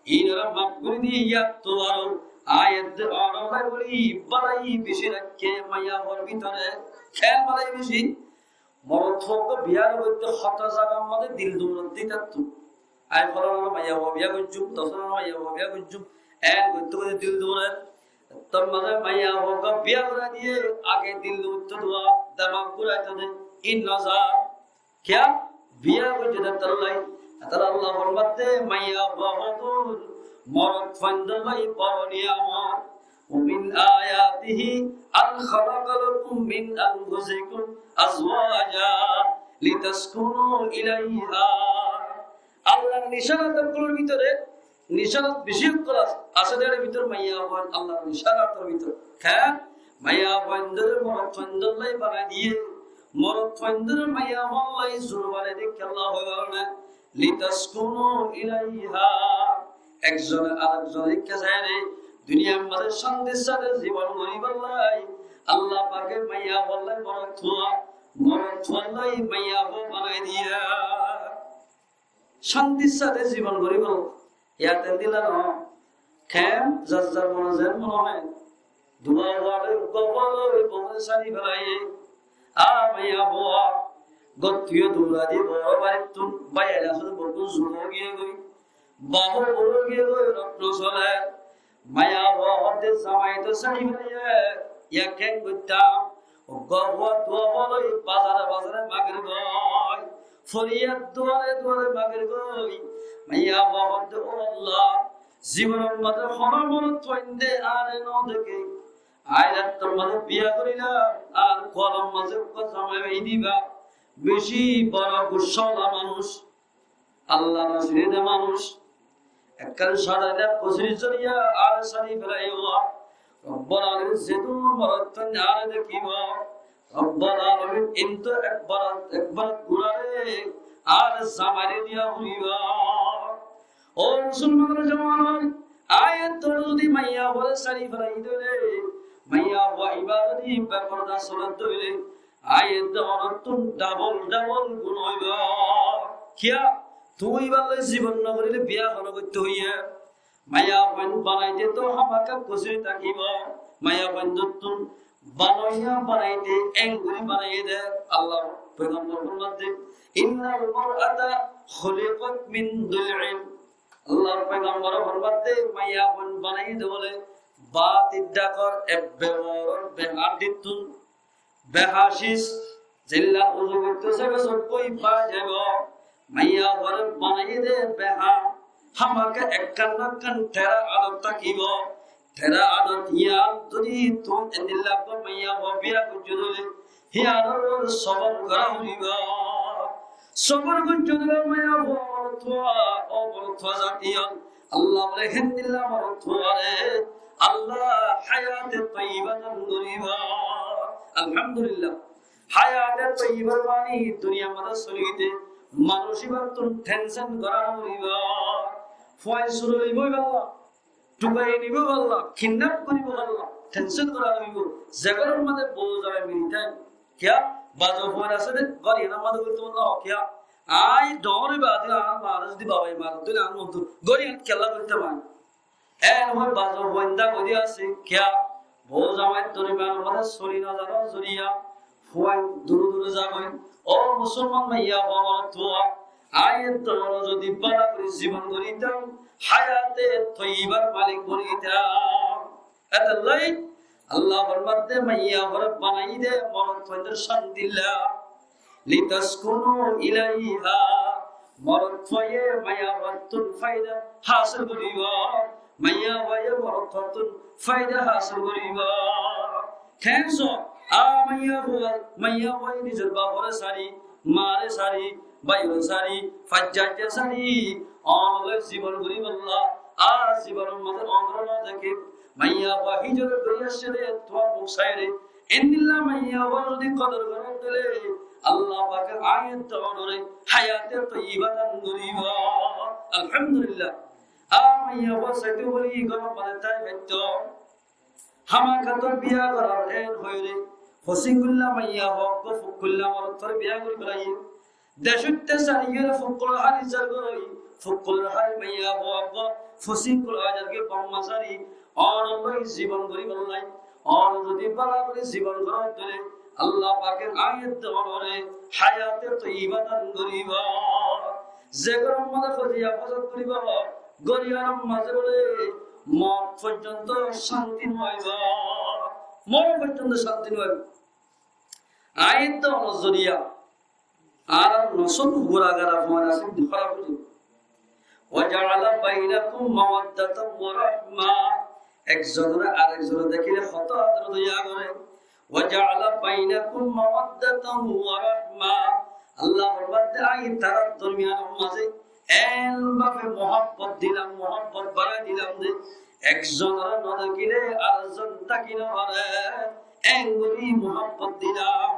inora maf gori di yattu bála. Añí edde onorlla buli bálai beci rakké maiyafuar bútore. Kiyá bálai beci? Morotfua biya goitte hoto zagar maze dil doura di tákto. Añí folanor maiyafua biya goijjum, tosanor maiyafua biya goijjum, en goitte goitte dil doura. Tor maze maiyafua biya gorai diye, age dil doura dua, demak gorai to de, in naza. Kiyá? Biya goijje de tallai. Talla Allah formar de maiyafua hoddúr morotfuaindólla boro niyamot. ومن آياته أن خلق لكم من أنفسكم أزواجا لتسكنوا إليها. Allar nicana ókkolor bútore, nicana beci ókkol asé, asé de bútore maiyafuain Allar nicana ókkolor bútore. Kiyá? Maiyafuaindóre morotfuaindólla banai diye, morotfuaindóre maiyafuain loi zor banai de kiyólla hoi baro na? لتسكنوا إليها. Ekzone arekzonore ikká saiyóre duniyar maze cántir sáte zibon goribolla Allah pake maiyafuain loi morotfua, morotfuain loi maiyafua banai diye. Cántir sáte zibon goribolla. Yar tendilla no. Kiyá? Zar zar mone zen mone hoó. Dua fore, uggwá fore, bou sári félaiye. A maiyafua, gottú doura di boro barittún, bái asé de bou zuk ói giyé goi. Bafo boro ói giyé goi, rok no sole. Maiyafua hoó de zamai to sári félaiye, yá kiyá goittám? Uggwá fua dua fore bazare bazare magor goi. Foriyad duare duare magor goi. Maiyafua hoó de, ó Allah, zibonor maze hono morotfuainde añáre no deké. Añí rattor maze biya gorillam, ar kualor maze uggwá zamai bái diba. Beci boro gussa ola manúc, Allah no sine de manúc. Ekkán cóitane kosuri zoriya añáre sári félaiye. Robbul Alamin zedún morotfuain añáre dekibo, Robbul Alamin intu ekbar, ekbar gurare añáre zamaire diya foribo. Ó musolmanor jawán, añí edde zodi maiyafuare sári félai dóile, maiyafua ibá zodi beporda sole dóile, añí edde onottún dabol dabol guna óibo. Kiyá? Tuñí ibár loi zibon no goríle biya hone goitte hoiye? Maiyafuain banaite to hámaká kosuri tákibo. Maiyafuaindottún banoiya banaite engori banaiye de. Allah foigambor formar de, إن المرأة خلقت من ضلع. Allah foigambor formar de, maiyafuain banaiye de bole báti dhakor ebbe boro beha dittún. Beha sis, zilla uzu goitte sebe sob goi bái zaibo. Maiyafuare banaiye de beha, hámaká ekkán na ekkán tera adot tákibo. Tera adot yián zodi tuñí endilla uggwá maiyafua biya goijjo dóile, yiánor uore sobor gora foribo. Sobor goijjo dóile maiyafua, morotfua, ó morotfua zati yián, Allah bole héndilla morotfuare Allah hayate toiba dan goribo. Alhamdulillah. Hayate toiba mani duniyar maze solite manúc ibáttún tension gora no foribo. Fuain suri loibo balla, tukai nibo balla, kidnap goribo balla, tension gora no foribo. Ze góror maze bou zama mili táke, kiyá? Bazo fuain asé de, góriyánor maze goitte mone no hoó kiyá? Añí dóri bade añár maare zodi babai mare dóile añár montu góriyán kiyólla goitte mane. En hoi bazo fuain dá gori asé, kiyá? Bou zamair dormiyanor maze soli no zano zoriya, fuain dure dure zagoi. Ó musolman maiyafua, morotfua, añí edde boro zodi bála gori zibon goritam, hayate toibar malik bonitam. Etollai Allah formar de maiyafuare banaiye de morotfuaindor cán dilla. لتسكنوا إليها. Morotfuaye maiyafuattún faida hásil goribo. Maiyafuaye morotfuattún faida hásil goribo. Keén? Só, a maiyafua, maiyafuaye nizor bafore sári, mare sári, báiyore sári, faijjare sári, onore zibon goribolla, ar zibonor maze onore no deké, Maiyafua hijrot gorí aiccé dé, tuáñr muk saiyóre. Endilla maiyafuar zodi kodor goró dóile, Allah pake aññí tuáñre hayate toiba dan goríbo. Alhamdulillah. Ar maiyafua saitó bóli góror mazé tái faitto. Hámaká tor biya gorar en hoiyóre, fosíkulla maiyafua uggwá fokkulla morottóre biya gorí felaiyé. Decótte sari giyóre fokkulor háli zargói, fokkulor háli maiyafua uggwá fosíkul aizargói bamma sari, ónor loi zibon goríbolla. Ónor zodi bála gorí zibon goró dóile, Allah pake aññí tuáñre hayate toiba dan goríbo. Ze góror mazé foziya fosad goríbo, góriyar mazé bóle mot foijjonto cánti no aibo, mot foijjonto cánti no aibo. Aññí tuáñr zoriya añárar nosol gura gara fuain asé, hóraf óiye. وجعل بينكم مودة ورحمة. Ekzonore arekzone dekíle hoto ador doya gore. وجعل بينكم مودة ورحمة. Allah formar de, aññí tarár dormiyanor mazé en bábe muhábbot dilam, muhábbot barai dilam de, ekzonore no dekíle arekzon táki no fare, en gorí muhábbot dilam.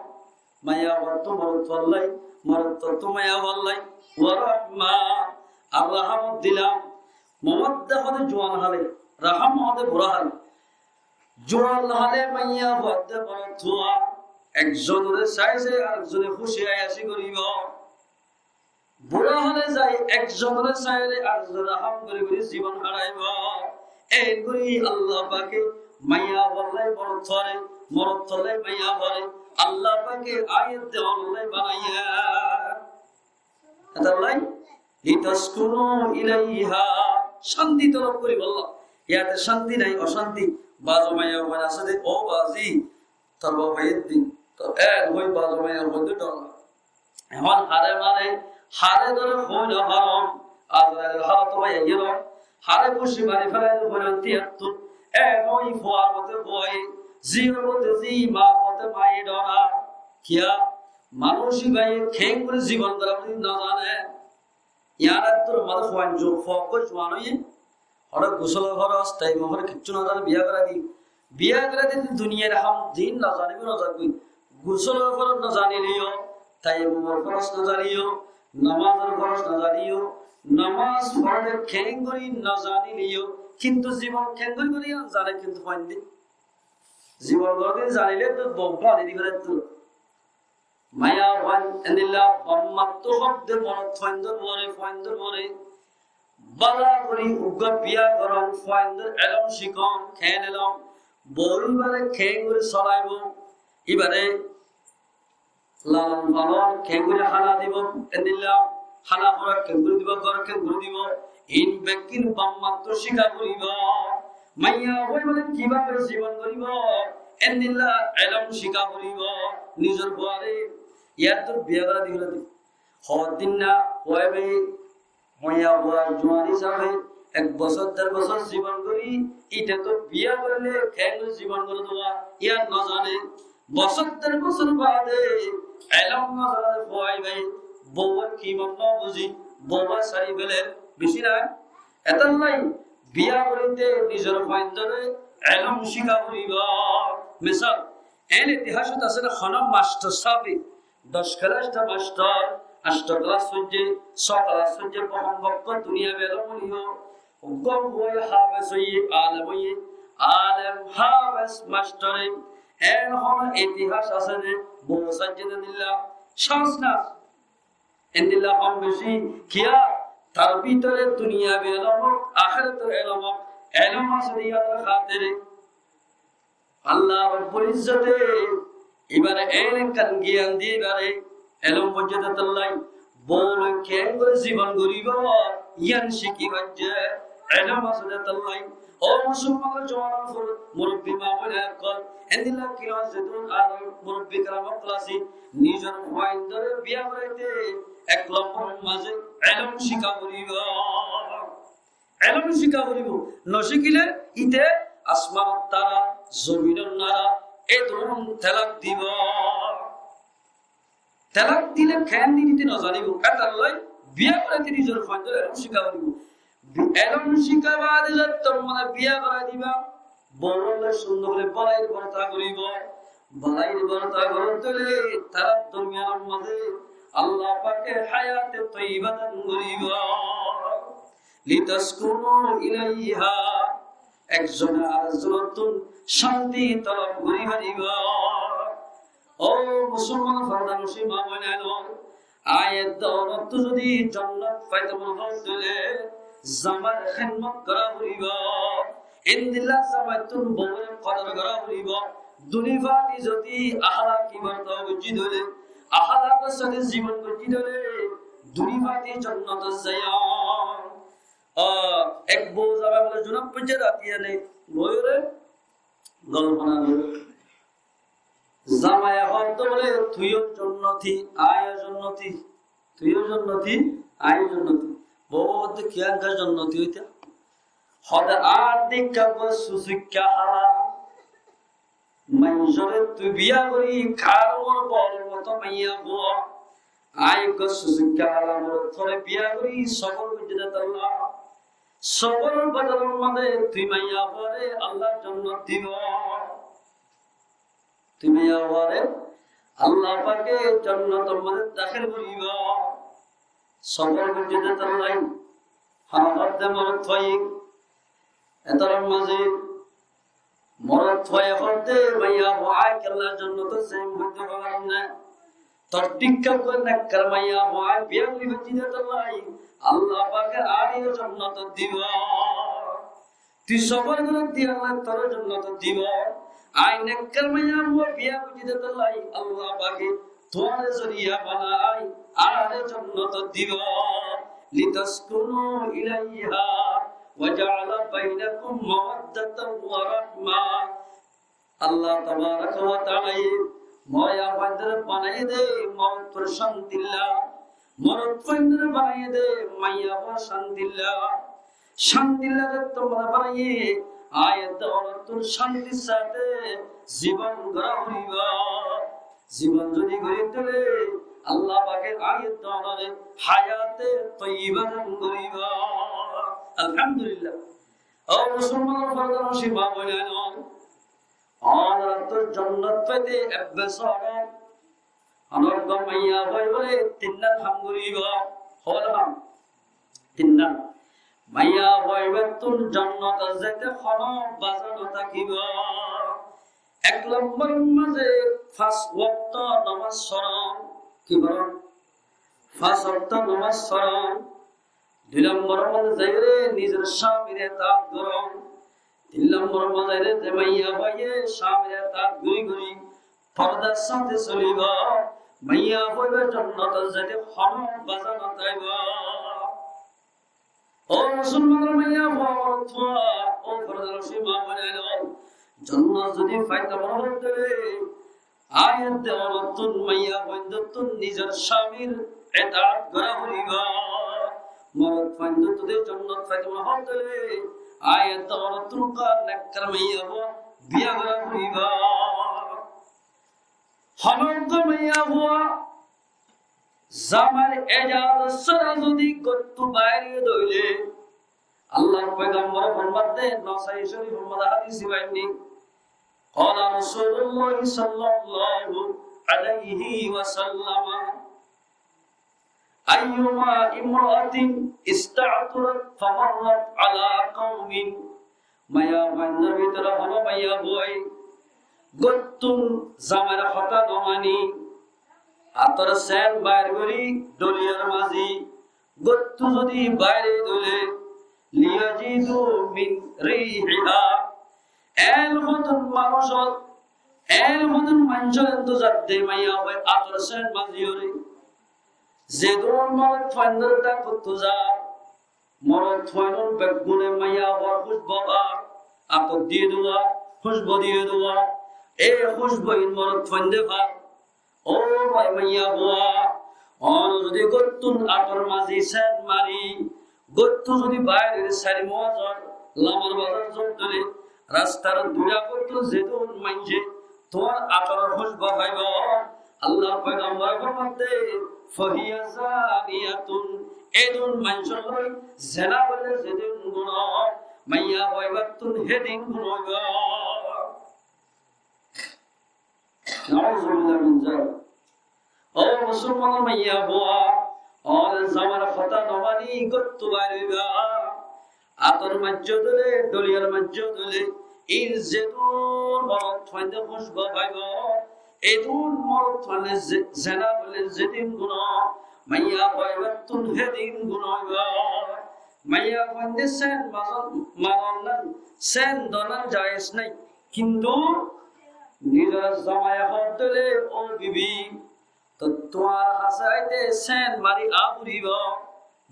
Maiyafuattú morotfuallai, morotfuattú maiyafuallai, ورحمة, ar rahámot dilam. Mawadda hoó de juwan hále, rahama hoó de bura hále. Juwan hále maiyafuattú morotfua ekzonore sai sai arekzone kúci aiyasi goríbo. Bura hále zai ekzonore saiyóre arekzonore rahám gorí gorí zibon háraibó. En gorí Allah pake maiyafuallai morotfuare, morotfuallai maiyafuare Allah pake aiyér de ónollai banaiyé. Etallai, لتسكنوا إليها, cánti tolob goríbolla. Yate cánti nai, ocánti. Bazo maiyafuain asé de, "Ó bazi, tor baf aiyér de." Tor en hoi bazo maiyafuain de dóra. Ehón hare mare, hare dóre hoi no faron. Azrailor hálot ot aiyér. Hare guci mari félai de hoi no tiyattu. En hoi fuar mote fua, ziyar mote zi, mar mote ma dóra. Kiyá? Manúic íbaye keéngorí zibon gorá buli no zane. Yián ettór mazé fuain ju-, fua uggwá juwan óiye, hore gusól or foros, taimum or foros kiccú no zane, biya gorái di. Biya gorái di, duniyair ham din no zanibo, no zagói. Gusól or foros no zanileyo, taimum or foros no zanileyo, nomaz or foros no zanileyo, nomaz fore keéngorí no zanileyo, kintu zibon keéngorí gorí yián zane kintu fuain de. Zibon gorá din zanile to bou bála di félai to. Maiyafuain endilla bammattú hoó de morotfuaindor uore, fuaindor uore bála gorí uggwá biya goron, fuaindor elóm cíkon, keén elóm, bou íbare keéngorí solaibo, íbare lalon falon keéngorí hána dibo, endilla hána horak keéngorí dibo, gór keéngorí dibo, iín bekkín bammattú cíka foribo. Maiyafua íbare kibábe zibon goríbo, endilla elóm cíka foribo, nizor fuare. Yáttu biya gorá di félai de. Hoddin na, fua íbaye maiyafua juwan hísabe ek bosór der bosór zibon gorí, íte to biya goríle keéngorí zibon gorá de yián no zane. Bosór der bosór baade elóm no zane de fua íbaye bouwar kimot no buzí, bouwar sári féler, beci na? Etallai biya goríte nizor fuaindore elóm cíka foribo. Misal, en itihasot asé de, hono mastor sábe doc kelas de mastor, ancto kelas foijjé, só kelas foijjé, bohón bokkó duniya belom óiye, uggwá fua háfes óiye, alem óiye, alem háfes mastore, en hono itihas asé de, bou saijjé de endilla, sans na. Endilla hom beci, kiyá? Tar bútore duniyabi elóm ók, ahérator elóm ók, elóm asé de yíanor hátire. Allah Rabbul Izzote ibare en ekkán giyan diyé, ibare elóm foijjé de tollá, bou loi keéngorí zibon goríbo, yián cíki faijjé, elóm asé de tollá. Ó musolmanor juwan ókkol, murubbi maa boin ókkol, endilla kiram zedún ar murubbi kiram ókkol asé, nizor fuaindore biya goráite ek lombor mazé elóm cíka foribo. Elóm cíka foribo. No cíkile íte asmanor tara, zominor nara, e duun telak dibo. Telak dile keén dibo íte no zanibo. Etallai biya goráite nizor fuaindore elóm cíka foribo. Bi-, elóm cíka baade zottór mane biya gorái diba, Bou loi cúndor gorí bálair borta goríba. Bálair borta goródde óile tarár dormiyanor mazé Allah pake hayate toiba dan goríba. Litaskunu ilaiha, ekzone arekzonottún cánti tolob gorí faribá. Ó musolman, fordanocin maa boináin, aññí edde onottú zodi jonnot faito mone hoó dóile zamair hédmot gorá foribó. Endilla zamaittún boure kodor gorá foribó. Duni fati zodi ahlak ibadat goijjí dóile, ahlakor sáte zibon goijjí dóile, duni fati jonnotot zaiyum. Ó, ek bou zamai bóle zunub goijjé, rati ene boure golfona gorer. Zamaiye hoódde bóle, "Tuiyó jonnoti, aññíyo jonnoti, tuiyó jonnoti, aññíyo jonnoti." Bou hoódde, "Kiyá engga jonnoti óita?" Hoódde, "Añár dikká uggwá sucikká hala maincóre tui biya gorí, karór bol moto maiyafua. Aññí uggwá sucikká hala morotfuare biya gorí, sobor goijjí de tolla. Sobor bodolor mazé tui maiyafuare Allah jonnot dibo." Tui maiyafuare Allah pake jonnotor mazé dahél goríbo. Sobor goijjé de tolla. Hon hoódde morotfuaye, etarár mazé morotfuaye hoódde, "Maiyafua, aññí kiyólla jonnotot zaiyum?" Hoódde, "Hoilam né, tor dikká uggwá nekkar maiyafua aññí biya gorí faijjí de tolla, Allah pake añáreyó jonnotot dibo. Tui sobor goródde Allah toré jonnotot dibo. Aññí nekkar maiyafua biya goijjí de tolla, Allah pake tuáñre zoriya banai añáre jonnotot dibo. Litaskunu ilaiha wa ja'ala bainakum mawaddatan wa rahma." Allah tabaraka wa taalaye maiyafuaindóre banaiyé dé morotfuar cántilla, morotfuaindóre banaiyé dé maiyafuar cántilla. Cántilla de tolla banaiyé, aññí edde onottún cántir sáte zibon gorá foribó. Zibon zodi gorí dóile Allah pake aññí edde onoré hayate toiba dan goríbo. Alhamdulillah. Ó musolman, fordanocin maa boináin, onorattú jonnot faite ebbe sóro. Onor uggwá maiyafuaye bóle tinnán ham goríbo. Hoór ham? Tinnán. Maiyafuattún jonnotot zaite hono baza no tákibo. Ek lombor mazé fañs wokto nomaz foron. Ki foron? Fañs wokto nomaz foron. Dui lombor mazé zaiyóre nizor cámir etaat goron. Tin lombor mazé zaiyóre ze maiyafuaye cámir etaat gorí gorí fordar sáte solibo, maiyafuar jonnotot zaite hono baza no táibo. Ó musolmanor maiyafua, morotfua, ó fordanocin maa boináin, jonnot zodi faito mone hoó dóile, aññí edde onottún maiyafuaindóttun nizor cámir etaat gorá foribó. Morotfuaindóttun zodi jonnot faito mone hoó dóile, aññí edde onottún uggwá nekkar maiyafua biya gorá foribó. Hono uggwá maiyafua zamair ejazot sára zodi góttu baáre dóile, Allar foigambore formadde, Nasai Corifor mazé hádis ibá ainné, قال رسول الله صلى الله عليه وسلم، أيما امرأة استعطرت فمرت على قوم، maiyafuaindór bútore hono maiyafuaye góttun zamair hotá no mani, ator sent bair gorí dholiyar mazé góttu zodi baáre dóile, ليجدوا من ريحها, en hodún manúcor, en hodún maincór endilla zadde maiyafuaye ator sent mazé yóre. Zedún morotfuaindór dhákottu za, morotfuaindór beggúne maiyafuar kúcbu far, ator diyé dé, kúcbu diyé dé, e kúcbu in morotfuainde far. Ó bái maiyafua, onor zodi góttun ator mazé sent mari, góttu zodi baáre sair muazor, lamar bazar zor dóile, rastar dui dhákottu zedún maincé tuáñr atoror kúcbu faibo, Allar foigambore formadde, فهي زانية, edún maincór loi zena goille zedún guna, Maiya fua ibáttun hé din guna óibo. Nauzubillah min zalik. Ó musolmanor maiya fua, ónora zamar hotá no mani góttu bair óiba. Ator maijjé dóile, dholiyar maijjé dóile, ín zedún morotfuainde kúcbu faibo, edún morotfuainde ze-, zena goille zedin guna, maiya fua ibáttun hé din guna óibo. Maiya fuainde sen mazon, maron nai, sen donan jaiz nai. Kintu nizor zamai hoó dóile, ó bibi, to tuáñr hásé aite sen mari aá foribo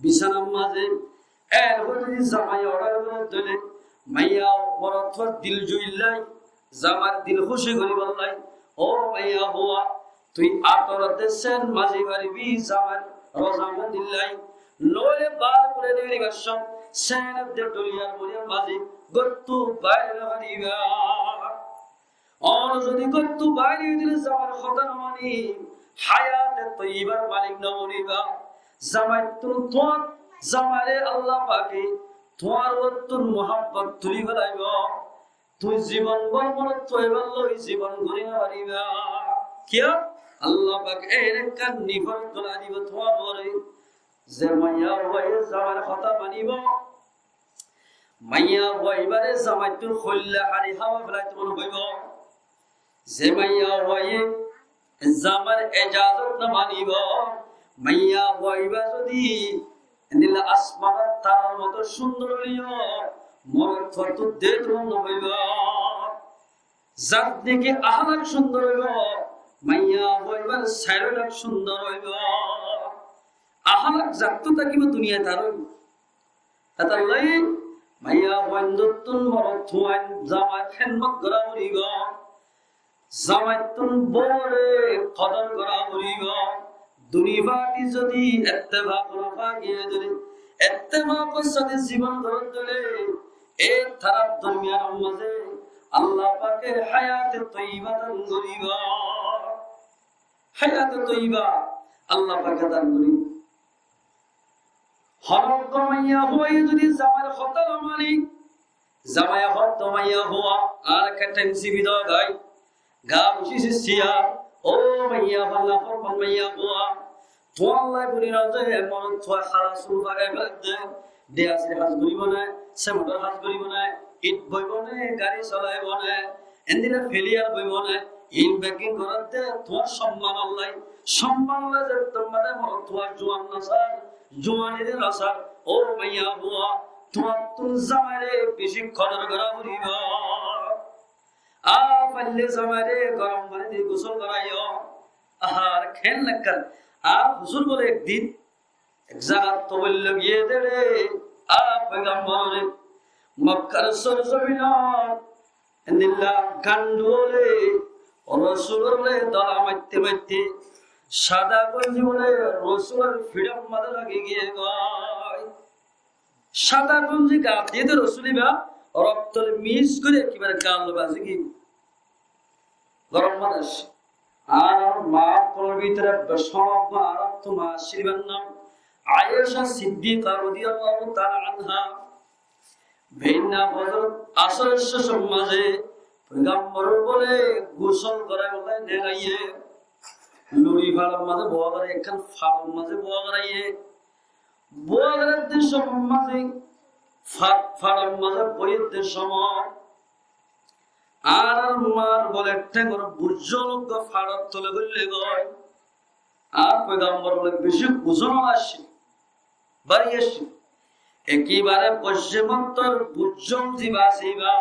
bisánar mazé. Erfore zodi zamai ordar goré dóile, maiya morotfuar dil juillai, zamar dil kúci goríbollai, ó maiya fua, tui ator edde sen mazi faribi zamar rozamondi lai, noóile bar kure neribar sómot sen edde dholiyar boriyar mazi góttu bair no fariba. Ar zodi góttu bair ói dile zamar hotá no mani, hayate toibar malik no boniba. Zamaittun tuáñr, zamaire Allah pake tuáñr uottun muhabbot tuli felaibo. Tui zibon bor morotfua ibár loi zibon gori no fariba. Kiyá? Allah pake en ekkán niforat golai dibo tuáñr uore. Ze maiya fuaye zamair hotá manibo, maiya fua ibáre zamaittun hoilla hari háwa felaito mone hoibo. Ze maiya fuaye zamar ejazot no manibo, maiya fua ibá zodi endilla asmanor tarar moto cúndor óileyo, morotfuattú de dúr no óibo. Zar niki ahlak cúndor óibo, maiya fua ibár sairó lak cúndor óibo. Ahlak zattú tákibo duniyait tar óibo. Hétolla maiya fuaindottún morotfuain zamair hédmot gorá foribo. Zamaittún bóure kodor gorá foribo. Duni fati zodi ettefak no fa giyé dóile, ettefakor sáte zibon gorór dóile, e tarár dormiyanor mazé Allah pake hayate toiba dan goribo. Hayate toiba Allah pake dan goribo. Honó uggwá maiya fuaye zodi zamair hotá no mane, zamaiye hoó de maiya fua, ar ekká thaim sibi do gái, gaa beci sisiya, ó maiya fua, naforman maiya fua, tuáñlla buli no de, morotfua hála sul fare félai de, diasir ham goribo né, sementor ham goribo né, it boibo né, gari solaibo né, endilla feliyar boibo né, in beggín goródde tuáñr somman olla, somman olla ze tuáñr morotfua juan no sar, juanire no sar, ó maiya fua, tuáñttún zamaire beci kodor gorá foribo. Á faille zamaire gorom fani di gusól goraiyo. Ar ken lekkar, ar huzur bole ek din ek zagat tobolla giyé dé re, á foigambor, Mokkar sorzominot endilla gandu ókkole Rosulore dola maitte maitte sada gonji bole Rosulor fiçor maze lagi giyé goi. Sada gonji gat diyé dé Rosul iba, rokto mis gori ekkebare gat loi bazi giyé. Gorom maze. Ar ma ókkolor bútore becí boro ar toma sirban nam Aisha Siddiqa radiyallahu ta'ala anha. Beinna fozor asor cócor maze foigambor bole gusól gorai bole neraiye. Luri farar maze bowa gorai, ekkán farar maze bowa gorai. Bowa gorai de cómot maze, fa-, farar maze boiyé de cómot, añárar mar bole théngor bujjón uggwá faror tole goille goi. Ar foigambor bole beci uzon accíl, bari accíl. Ekkebare boijjé mottor bujjón ziba asé iba,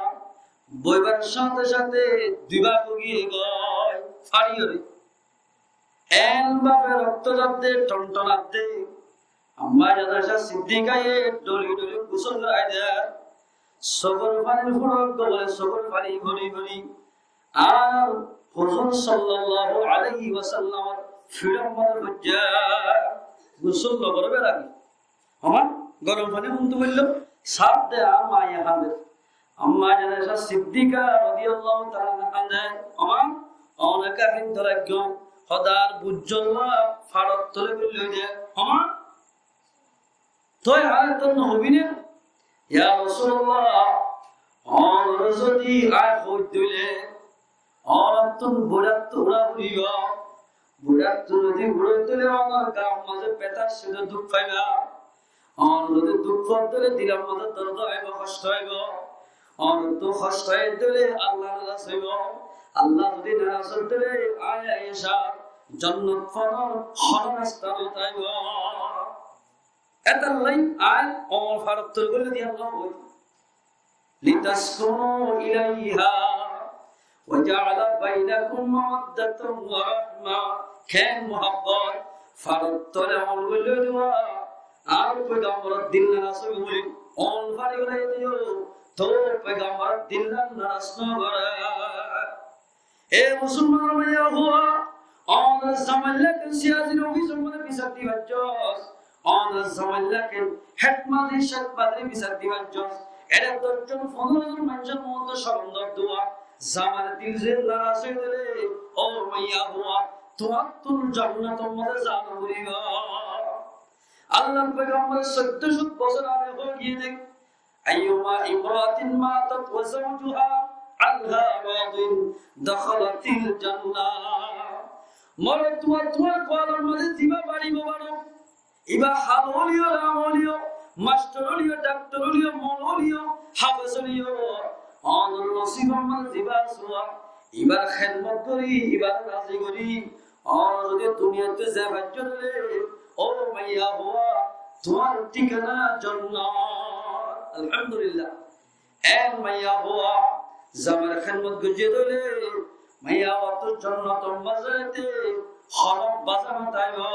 boibar sáte sáte dui bák ói giyé goi, fari óre. En bafe rokto zadde, tonton adde. Amma Aisha Siddiqaye doli doli gusól gorai der. Sókor fanir furok gobole sókor fani gori gori. Ar Huzur sallallahu alaihi wasallamor fiçor maze foijja gusól lobor beragi. Homa, gorom fani huntu boillo, saf de, ar maiye hande. Amma Aisha Siddiqa radiyallahu ta'ala anha hande, homa, oneka hinto raikko, hodar bujjolla faror tole boillo de, homa. Toi ar to no hobi ne? Ya Rosulullah, ónore zodi aññí hoói dóile, ónottún buçáttú uçá foribó. Buçáttú zodi uçá dóile ónor gaar mazé betar sóde duk faibá. Ónor zodi duk fore dóile dilor mazé dórd óibo, hoctó óibo. Ónottú hoctó óile Allar naraz óibo. Allah zodi naraz óile aññí aiyóre jonnot fonor hono rasta no táibo. Étalla aññí ónor farottor gorí diyé Allah hoói. لتسكنوا إليها وجعل بينكم مودة ورحمة. Keén muhabbot, farottor ónor gorí diyé. Ar pegambor dil naraz óibo buli, ónor fari gorí diyé, to pegambor dil naraz no goré. E musolmanor maiyafua, ónor zamailla ken siyasi ofisor mazé bisar dibar zos, ónor zamailla ken hed mazir, céd mazire bisar dibar zos, ere doc zon, fondoro zon maincór muúntu corom dór dua, zamair dil ze naraz ói gele, ó maiyafua, tuáñttún jonnotor mazé za no foribó. Allar pegambore soiddó cót bosór age hoói giyé dé, أيما امرأة ماتت وزوجها عنها راض دخلت الجنة. Morot, tuáñr, tuáñr kualor mazé zibá bari bobaro, ibá hal óliyo, ram óliyo, mastor óliyo, daktor óliyo, mol óliyo, hafez óliyo, ónor nosibor mazé zibá asé, ibár hédmot gorí, ibáre razi gorí, ónor zodi duniyaittú zai faijjó dóile, ó maiyafua, tuáñr thíkana jonnot. Alhamdulillah. Ek maiyafua zamair hédmot goijjé dóile, maiyafuattú jonnotor mazé zaite hono baza no táibo.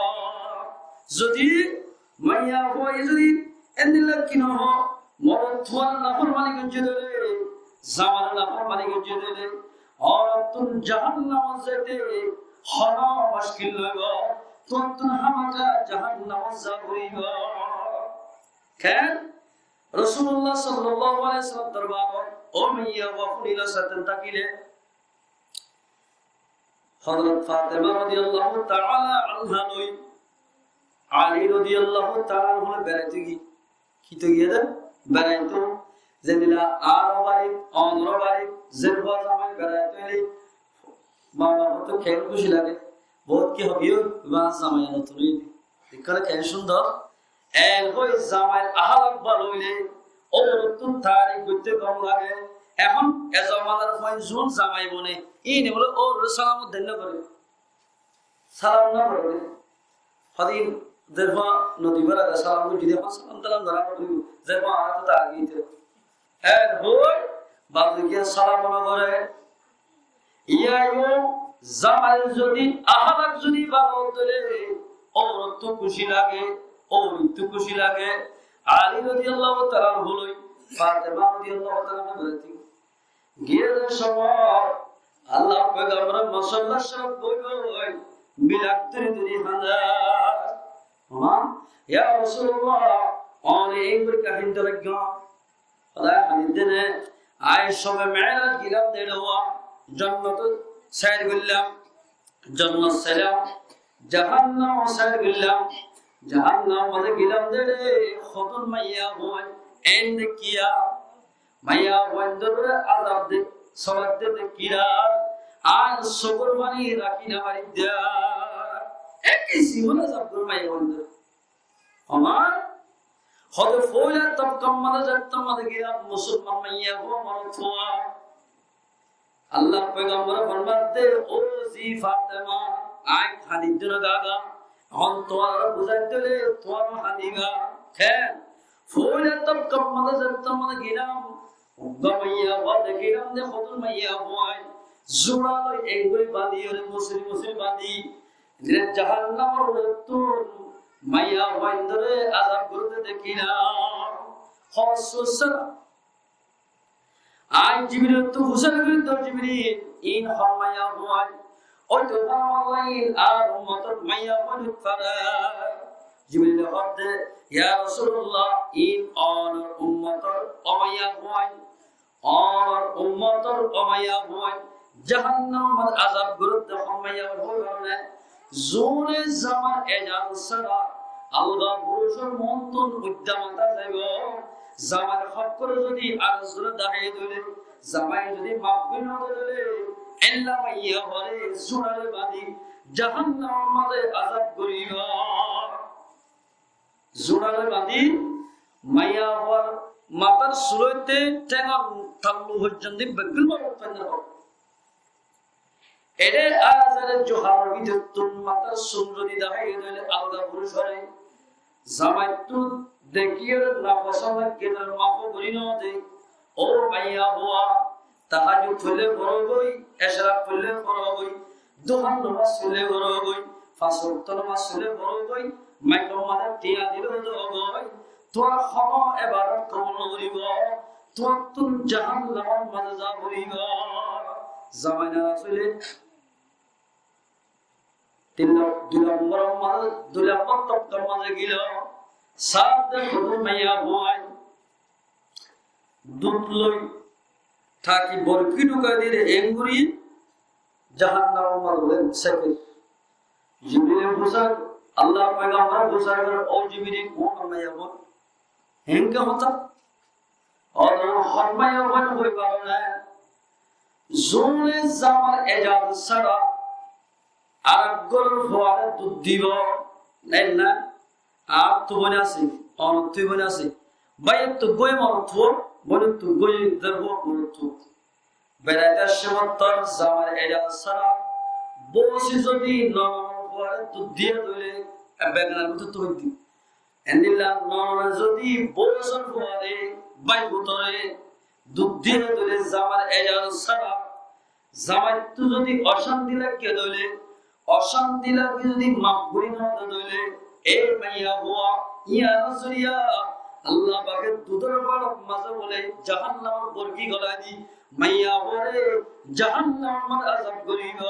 Zodi maiyafua zodi endilla ki no hoó, morot tuáñr naformani goijjé dóile, zamair naformani goijjé dóile, ónottún jahannamot zaite hono muckil no óibo, tuáñttún hámaka jahannamot za foribó. Keén? Rosulullah sallallahu alaihi wasallam dorbarot ó maiyafua fúnila satan tákile, Hozrot Fatema rodiyallahu taala anha loi Ali rodiyallahu taala anhu beraito giyé. Ki to giyé dé? Beraito. Zendilla añárar bari, onor bari, zenfua zamai beraito óile, ma baf ottu keén kúci lage. Bout ki hoibo, ibá zamai notun óiye dé. Ekkán keén cúndor. Eén hoi zamair ahalot bála óile, óurottú tarif goitté gom lage. Ehón e zomanar fuain zun zamai bone, iín bóle óurore salam dén no goré. Salam no goré. Hodin zerfua nodi bála salam goijjé dé, ehón salam talam gorá no goré. Zerfua añárattú tarif goitté. Eén hoi, baade giyé salam no goré. Iyá yó, zamai zodi, ahalak zodi bála óile, óurottú kúci lage, óurottú kúci lage. Ali rodiyallahu taala anhu loi Fatema rodiyallahu taala anha beraito giyé dé somot, Allar poigambore musalla cót boi boi milak dóri dóri hañdé. Hon, ya Rosulullah, one eén gori kiyá hañdí lagiyó? Hoó dé, hañdí dé né, añí Shobe Meéraj gilam dé, jonnot sair goillám, jonnot sailam, jahannam sair goillám, jahannam mazé gilam dé, hodún maiyafuain eén dekíyé, maiyafuaindóre azab dé, sózat dé dekíyé, ar sókor faní rakí no faridde. Ek kisimor azab gorér maiyafuaindóre. Añár hoóde foóila tobkar mazé zettót mazé giyé musolman maiyafua, morotfua. Allar poigambore formaiyé dé, ó zi Fatema, añí hañdí dé no gagá, ehón tuáñre buzái dile tuáñra hañdibá. Keén? Foóila tobkar mazé zettót mazé giyé, uggwá maiyafua dekílam dé, hodún maiyafuain zura loi eén gori bandí, ore musuri musuri bandí, Jahannamor uottún maiyafuaindóre azab gorédde dekílam. Hoór, añí Jibrilottú fusár gorí dé, Jibril, iín hon maiyafuain? Óito fore, Alla, iín añár ummotor maiyafuain óit fare. Jibrile hoódde, ya Rosulullah, iín onor ummotor ó maiyafuain. Onor ummotor ó maiyafuain jahannamot azab gorédde hon maiyafuain hoói fare né? Zune zamar ejazot sára alga furucor muúntu uddá mata zaibo, Zamair hók zodi ar zura dahái dile, zamair zodi maf gorí no dile, ella maiyafuare zurare bandi jahannamor maze azab goribo. Zurare bandi maiyafuar matar sul óite théngor tallu foijjonto beggún bála fainna. Ere azare juhar bútottún matar sul zodi dahái dile alga furus ore, zamaittú dekíyore nafosón lage de, maf gorí no de. Ó maiyafua, tahajjud foille foro goi, ecrak foille foro goi, duhar nomaz foille foro goi, fañs wokto nomaz foille foro goi, maikor maze tiañ dile do goi, tuáñr hono ebadot kobul no goribo, tuáñttún jahannamor maze za foribo. Zamai naraz óile tin no-, dui nombor maze, dui nombor tobkar maze gelo, saf de hoto maiyafuai dud loi taki borki dhukai dile enguri jahannamor maze bole sefir. Jibril fusar, Allah poigambor fusar gore, ó Jibril, ó maiyafua, hengori hotá? Ó, hotá maiyafua hoi fare na. Zone zamair ejazot sára arekkor fuare dud dibo, nai na? Añáttu boin asé, onottú boin asé, báiyottú goi onottú, boinottú goi der fuare onottú. Beraite asé mottor zamair ejazot sára bousi zodi nononor fuare dud diya dile, e beganar bútottu hoiddí. Endilla nonone zodi bousi fuare, báifuatore dud diya dile zamair ejazot sára, zamaittú zodi ocánti lage dile, ocánti lage zodi maf gorí no de dile, e maiyafua, iyanor zoriya Allah pake dudor bálar maze bole jahannamor borki golai di maiyafuare jahannamor maze azab goribo.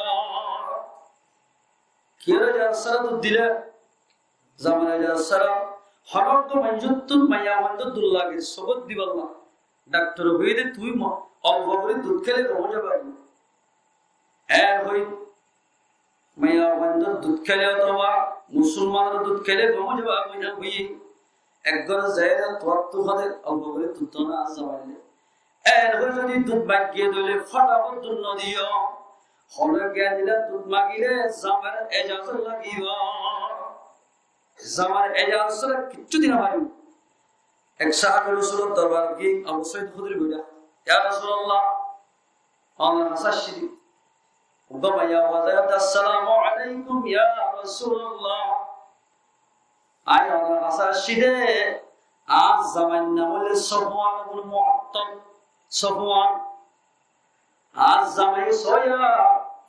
Kiyólla ejazot sára dud dile? Zamair ejazot sára. Hono ekzon maincóttu maiyafuaindor dud lage, sókot dibolla. Daktore hoiyé de, tui mo-, olfo gorí dud háile gom ói zaiba. E hoi, maiyafuaindor dud háile otoba musolmanor dud háile gom ói zaiba, hoi na hoiyé. Ek gór zaiyóre tuáñttú hode olfo gorí dud no, ar zamaire. Erfore zodi dud mage dile fotafot dud no diyo. Hono giyá dile dud magile zamair ejazot lagibo. Zamair ejazot sára kiccú di no faribo. Ek sahabi Rosulor dorbar giyé Abu Said Khudri bolla, "Ya Rosulallah, onar hañsé aiccí de." Uggwá maiyafua zaiyóre, "Assalamu alaikum ya Rosulallah. Añí onar hañsé aiccí de, añár zamair nam óilde Sofwan ibn Muattal, Sofwan. Añár zamaire sóiya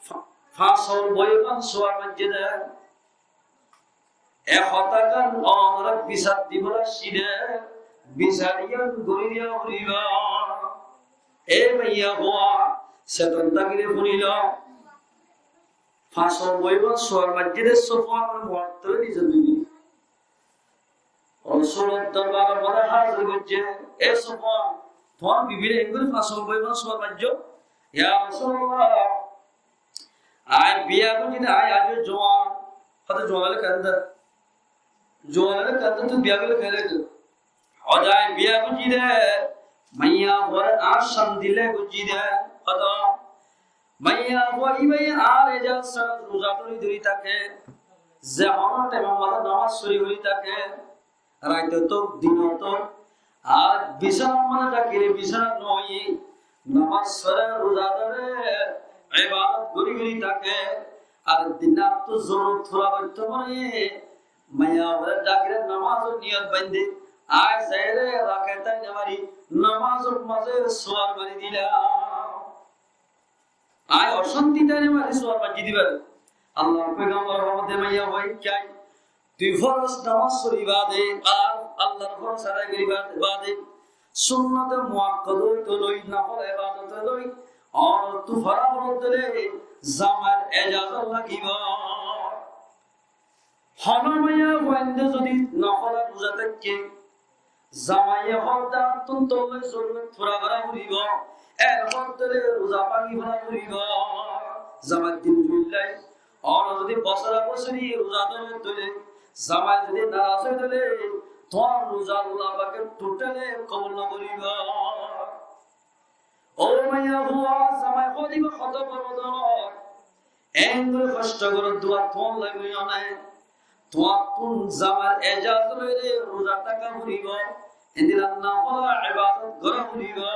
fa-, fañs wokto boiban suar maijjé de." E hotá gán onoré bisar dibolla aiccí de, bisar yián gorí diya foribo. E maiyafua, seton tákile fúnilo. Fañs wokto boiban suar maijjé de Sofwan ibn Muattal nizor bibi. Rosulor dorbaror maze házir goijjé, "E Sofwan, tuáñr bibire engori fañs wokto boiban suar maijjó?" "Ya Rosulallah, añí biya goijjí de, añí aijjó juan." Hotá juan ókkole kende. Juan ókkole kende, tui biya goijjó de. Hotá añí biya goijjí de, maiyafuare añár cánti loi goijjí de. Hotá maiyafua ibá añár ejazot sára ruza dóri dóri táke, ze hono thaimor maze nomaz fori fori táke, raite ók, dine ók, ar bisánar maze tákile bisánat no ói, nomaz fore, ruza dóre, ebadot gorí gorí táke, ar din raittu zorurot fura goittó mane, maiyafuare dakile nomazor niyot bainde, añí zaiyóre rakataini mari nomazor maze suar mari dilam. Añí ocánti thaile mari suar maijjé de ibare. Allar foigambore hoór de, "Maiyafua, kiyá? Tui foroz nomaz fori bade, ar Allar foroz adai gori bade, bade sunnote muakkada óite loi, nofol ebadot loi, onottú fora forer de óile zamair ejazot lagibo." Hono maiyafuainde zodi nofol ruza táke, zamaiye hoór de, "Añáttún tollai zorurot fura gora foribo, erfore ruza báñgi fela foribo." Zamai din fillai, onoré zodi bosora bosori ruza dórer de óile, zamai zodi naraz ói de óile, tuáñr ruza Allah pake totally kobul no goríbo. Ó maiyafua, zamai hoódibo, hotó boro dóro. Eén gorí hoctó goró, dua tuáñlla gorí no nai. Tuáñttún zamair ejazot loire ruza táka foribó. Endilla nafila ebadot gorá foribó.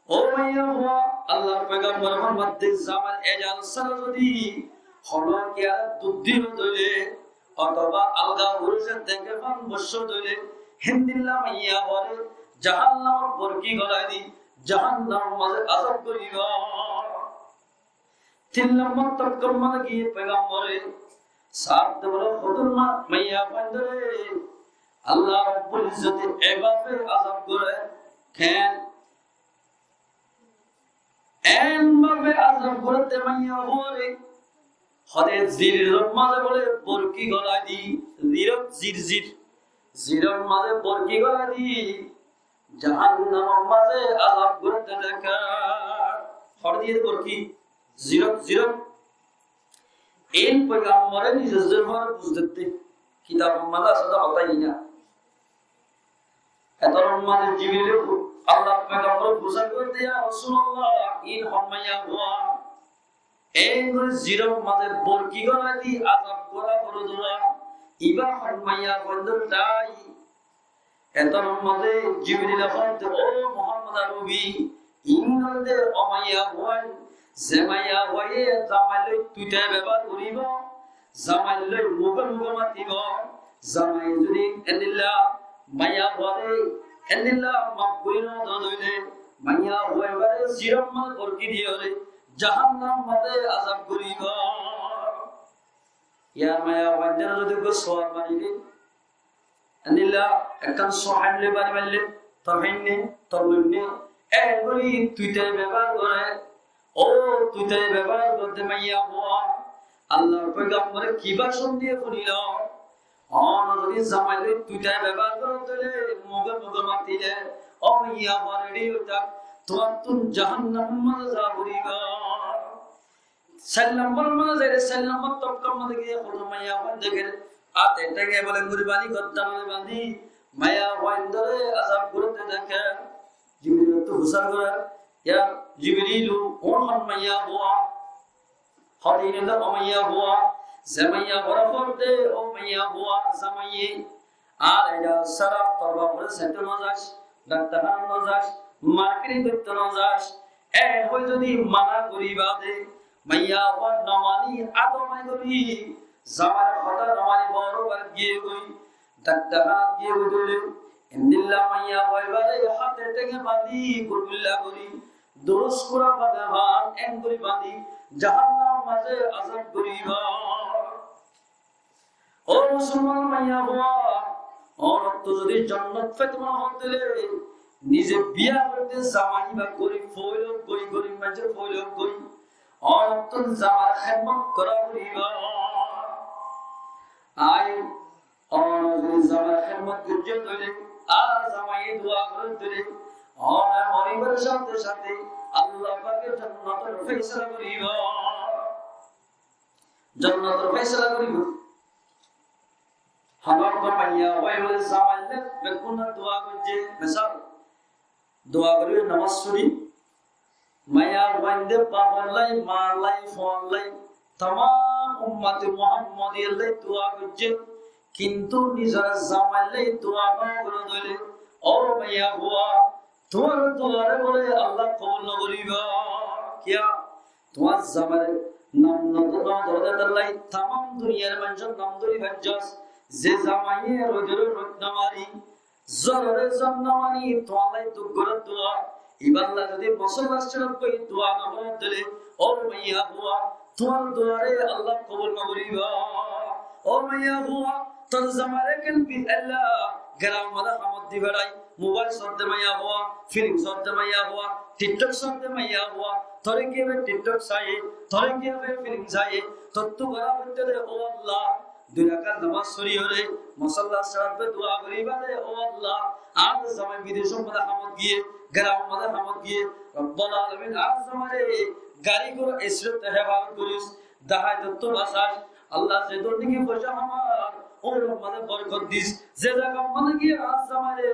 Ó maiyafua, Allar foigambore formaidde, zamair ejazot sára zodi hono kiyare dud diyo dóile, otoba alga furuce deke fán boccó dóile, héndilla maiyafuare jahannamor borki golai di, jahannamor mazé azab goríbo. Tin lombor tobkar mazé giyé foigambore saaf de bolo, hodún ma-, maiyafuaindóre Allah Rabbul Izzote eibábe azab goré. Keén? Eén bábe azab goré de maiyafuare, hoóde ziror mazé bole borki golai di, zirot zir zir, ziror mazé borki golai di, jahannamor mazé azab goré de deka. Hoóde borki, zirot zirot. Eén foigambore nize zor buzde de, kitabor mazé asé de hotá iín. Etór mazé Jibril Allar foigambore fusár goré de, "Ya Rosulallah, iín hon maiyafua? Eén gorí ziror mazé borki golai di azab gorá foré dóra, ibá hon maiyafuaindór dái?" Etór mazé Jibril hoódde, "Ó Muhammad Arobi, iín óilde ó maiyafuain, ze maiyafuaye zamai loi tuite bebohár goríbo, zamai loi muge muge matibo, zamai zodi endilla maiyafuare endilla maf gorí no dóile, maiyafua ibáre ziror mazé borki diyóre jahannamor mazé azab goríbo." Yar maiyafuaindóre zodi uggwá sual mari de, endilla ekkán sual loi bari maille, tor héinne, tor loinne, eén gorí tuite bebohár goré, ó tuite bebohár goré de maiyafua, Allar foigambore ki bácon diye funilo? Ó, zodi zamai loi tuite bebohár goré dóile, muge muge matile, ó maiyafua, redi ói táko, tuáñttún jahannamor mazé za foribó. Sair lombor mazé, sair lombor tobkar mazé giyé hodún maiyafuain dekér, áte thénge bole gorí bandi, gordan ore bandi, maiyafuaindóre azab goré de deké. Jibril ottu fusár goré, "Ya Jibril, ó hon maiyafua?" Hoóde, "Iín óilde ó maiyafua, ze maiyafuare hoódde, ó maiyafua, zamaiye ar ejazot sára tor bafore saito no zas, daktarhánat no zas, markete goitto no zas." Eén hoói zodi mana gorí bade maiyafua no mani, át amai gorí, zamair hotá no mani, boro bar giyé goi, daktarhánat giyé goi dóile, endilla maiyafua ibáre háte thénge bandi, gulgulla gorí, durus kura bade hán, eén gorí bandi, jahannamor mazé azab goríbo. Ó musolman maiyafua, ónottú zodi jonnot faito mone hoó dóile, nize biya goijjé zamai ibá gorib foóila goi, gorib maincór foóila goi, ónottú zamair hédmot gorá foribó. Añí Ó zodi zamai hédmot goijjé dóile, ar zamaiye dua goré dóile, ó moribar sáte sáte Allah pake jonnotor fésala goríbo. Jonnotor fésala goríbo. Honó uggwá maiyafua bole zamai loi beggúne dua goijjé, misal, dua gorí nomaz fori, maiyafuainde bafor lai, maar lai, fuar lai, tamam ummate Muhammodiyar lai dua goijjé, kintu nizor zamair lai dua no goré dóile, ó maiyafua, tuáñr duare bole Allah kobul no goríbo. Kiyá? Tuáñr zamair nam no dóro de, tar lai tamam duniyar maincór nam dóri faijjós, ze zamaiye roidore roid no mari, zorore zor no mani, tuáñlla duk goré dua. Ibálla zodi mosollar sára boi dua no goré dóile, ó maiyafua, tuáñr duare Allah kobul no goríbo. Ó maiyafua, tor zamaire ken bi Allah, geram mazé hamot di berai, mobile sodde maiyafua, film sodde maiyafua, TikTok sodde maiyafua, tore kiyé be TikTok saiyé, tore kiyé be film saiyé, tottú gorá foitte de, ó Allah. Dui rakat nomaz fori ore, mosollar sára boi dua goríba de, ó Allah, añár zamai bidecór mazé hamot giyé, geramor mazé hamot giyé, Rabbul Alamin, añár zamaire gari gura, accident ottú hefazot goris, dahaitottú basas, Allah, ze dór niki foicá amar Ór mazé borkot dis, ze zagar mazé giyé añár zamairé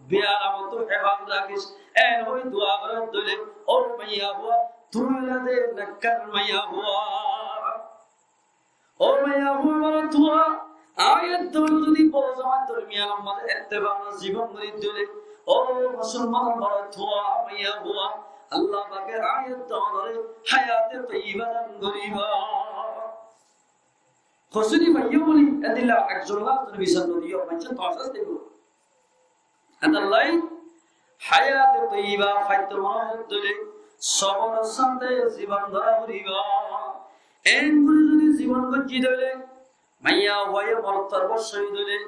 bealamot hefazot rakís, en hoi dua gorór dóile, ó maiyafua, tui óilade nekkar maiyafua. Ó maiyafua, moroddua, aññí edde zodi bou zamai dormiyanor mazé ettefak zibon gorí dóile, ó musolmanor moroddua, maiyafua, Allah pake aññí edde onoré hayate toiba dan goríba. Hosúri faiyó buli, endilla ekzon laf zodi bisar nodiyó, maincé toasas dibó. Endilla hayate toiba faitó mone hoile sobor sáte zibon gora foribo. En gorí zodi zibon goijjí dóile, maiyafuaye morottor bosói dóile,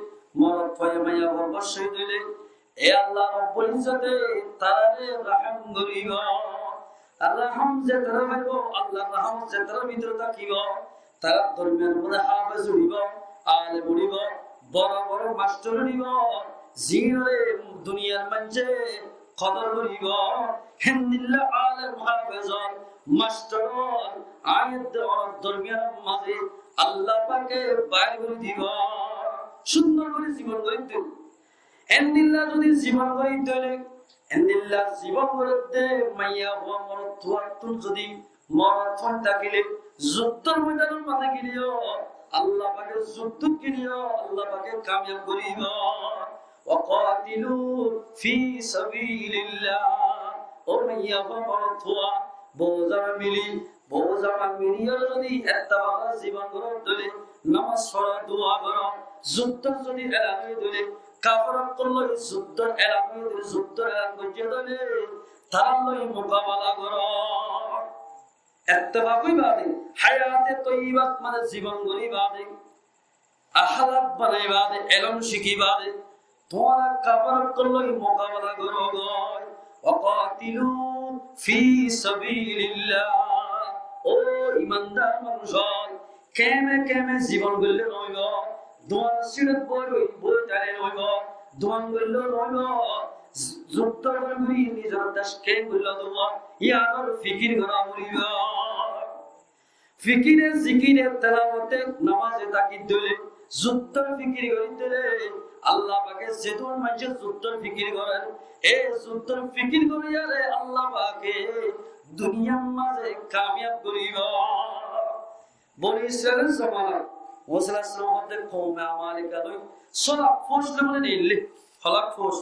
morotfuaye maiyafuar bosói dóile, e Allah Rabbul Izzote tarare raham goríbo. Ar raham ze tará faibo, Allahr rahmot ze tarár bútore tákibo, tarár dormiyanor mazé háfez uçíbo, alem uçíbo, boro boro mastor uçíbo, zinoré duniyar maincé kodor goríbo, héndilla alem háfezor, mastoror, aññí edde onor dormiyanor mazé Allah pake bair gorí dibo. Cúndor gorí zibon gorí dibo. Endilla zodi zibon gorí dóile, endilla zibon gorí dé maiyafua morotfuattún zodi, morotfua tákile, zuddor moidanor mazé gileyó, Allah pake zuddot gileyó, Allah pake kamiyab goríbo. وقاتلوا في سبيل الله. Ó maiyafua morotfua, bou zamai mili, bou zamai mili zodi ettefak zibon gorór dóile, nomaz foro, dua goró, zuddor zodi elan ói dóile, kafer ókkol loi zuddor elan ói dóile, zuddor elan goijjé dóile, tarár loi mukabala goró. Ettefak ói bade, hayate toibat mane zibon gorí bade, ahlak banai bade, elom cíki bade, tuáñra kafer ókkol loi mukabala goró goi. وقاتلوا في سبيل الله. Ó imandar manúc ókkol, keme keme zibon goille no óibo, duan siçot boi boi, boi táile no óibo, duan goille no óibo, zu-, zuddo gorí gorí nizor dec kem goilla duan, iyanor fikir gora foribo. Fikire, zikire, telawote, nomaze táki dóile, zuddor fikir gorí dóile, Allah pake zedún maincé zuddor fikir gorer, e zuddor fikir goríyaré Allah pake duniyar mazé kamiyab goríbo. Boni Israilor zomanat Musa alaihissalam hoódde koume Amalika loi só lak fous loi mane neille, só lak fous,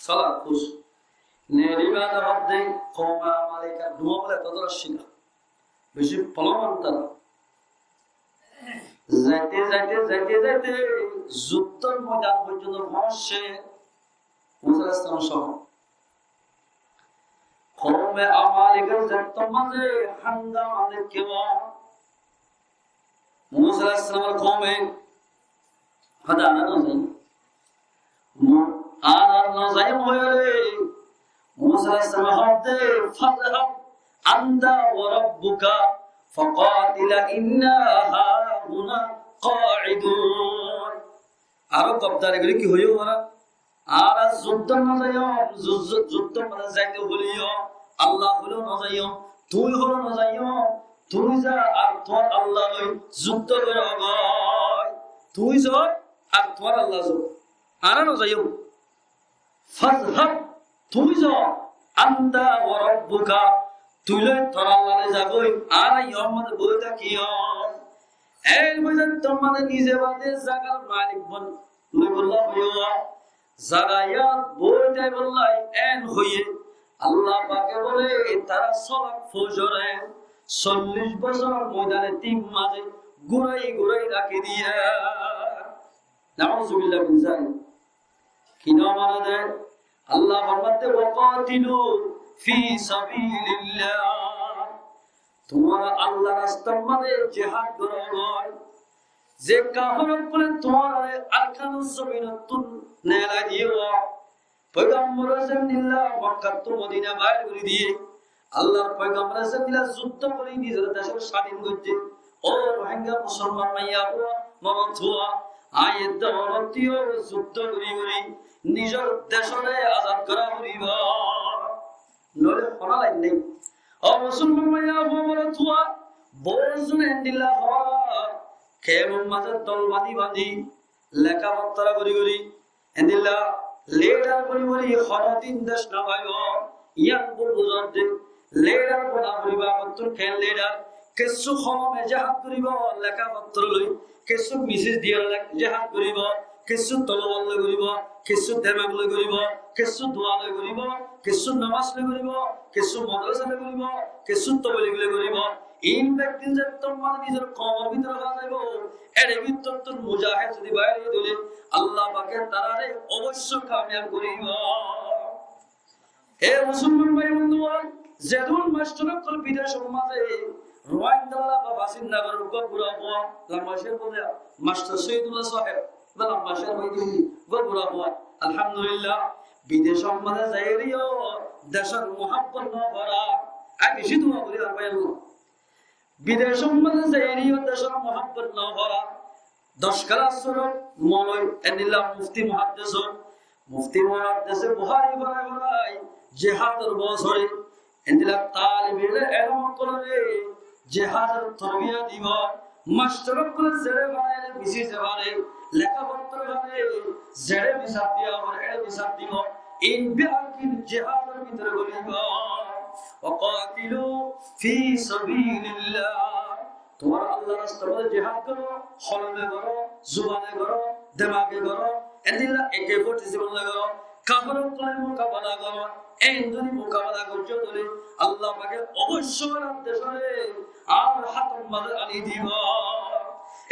só lak fous. Neilé bade hoódde koume Amalika duwa bole eto dóra cíla. Beci folóman tará. Zaite, zaite, zaite, zaite, zuddor moidan foijjonto foóñsé Musa alaihissalam sóho. Koume Amalikor zettór mazé hangama dekíbo, Musa alaihissalamor koume hoódde, "Añára no zaiyum." Mu-, "Añára no zaiyum," hoiyóre, Musa alaihissalam hoódde, "Fazhab anta wa rabbuka faqatila inna hahuna qaidun." Aró gobdari gorí ki hoiyó, "Añára, añára zuddot no zaiyum, zu-, zu-, zuddot mane zaite hoileyó, Allah hoileyó no zaiyum, tui hoileyó no zaiyum, tui za ar tuáñr Allah loi zuddot goró goi, tui zo ar tuáñr Allah zo, añára no zaiyum." "Fazhab", tui zo, "anta wa rabbuka", tui loi tor Allah loi zagói, añára yó mazé boi tákiyum. Eén boi zettór mazé nize bade zagar malik bon-, loibolla hoiyó, zaga yían boi táibolla eén hoiyé, Allah pake bole tará só lak fóujoré sollic bosór moidane tin mazé gúrai gúrai rakí diyé. Nauzubillah min zalik. Ki no mane de? Allah formade, "Wa qatilu fi sabilillah." Tuáñra Allahr rastar mazé jihad goró goi. Ze kafer ókkole tuáñrare Arkanor zobinottún neelai diyé, Foigambore zendilla Makkattú Modina bair gorí diyé, Allahr foigambore zendilla zuddó gorí nizor decóre sádin goijjé, ó Rohingya musolman maiyafua, morotfua, aññí edde onottúyó zuddó gorí gorí nizor decóre azad gorá foribó. Noóile hono lain nái. Ó musolman maiyafua, morotfua, bout zone endilla hoór, kemor mazé dol bañdí bañdí, leká fottóra gorí gorí, endilla lidar boni boni honodin dec no faibo. Yián bul buzar de, lidar bana foribo, agottún ken lidar. Kessú holome jihad goribo, leká fottóra loi, kessú misil diyóre jihad goribo, kessú tolowar loi goribo, kessú demak loi goribo, kessú dua loi goribo, kessú nomaz loi goribo, kessú madrasa loi goribo, kessú toblig loi goribo. In beggín zettót mazé nizor koumor bútore fáñs óibo, ére bútottún mujahed zodi bair ói dile, Allah pake tarare oboicco kamiyab goribo. E musolman bái bondú ol, zedún mastor ókkol bidecor mazé Ruáingalla ba Fasír Nagoror uggwá gura fua, lamba ciyar bole, mastor Soidullah sáheb, ba lamba ciyar bole, uggwá gura fua. Alhamdulillah, bidecor mazé zaiyóre yó decor muhabbot no gora. Añí beci dua gorí ar bái Allah. Bidecor mazé zaiyóre yó decor muhabbot no gora. Doc kelasor moloi, endilla mufti muhaddes, mufti muhaddese Buhári forai forai jihador bosore, endilla talibe elom ókkolore jihador torbiya dibo. Mastor ókkole zeçe fare, beci ze fare, leká fottór fare, zeçe bisar diya fare, eçe bisar dibo. In beggín jihador bútore goribo. وقاتلوا في سبيل الله. Tuáñra Allar rastar mazé jihad goró, holome goró, zubane goró, demage goró, endilla eke forti sebon loi goró, kafer ókkolor mukabela goró. Eén zodi mukabela goijjó dile, Allah pake oboicco añárar decóre añárar hátor mazé ani dibo.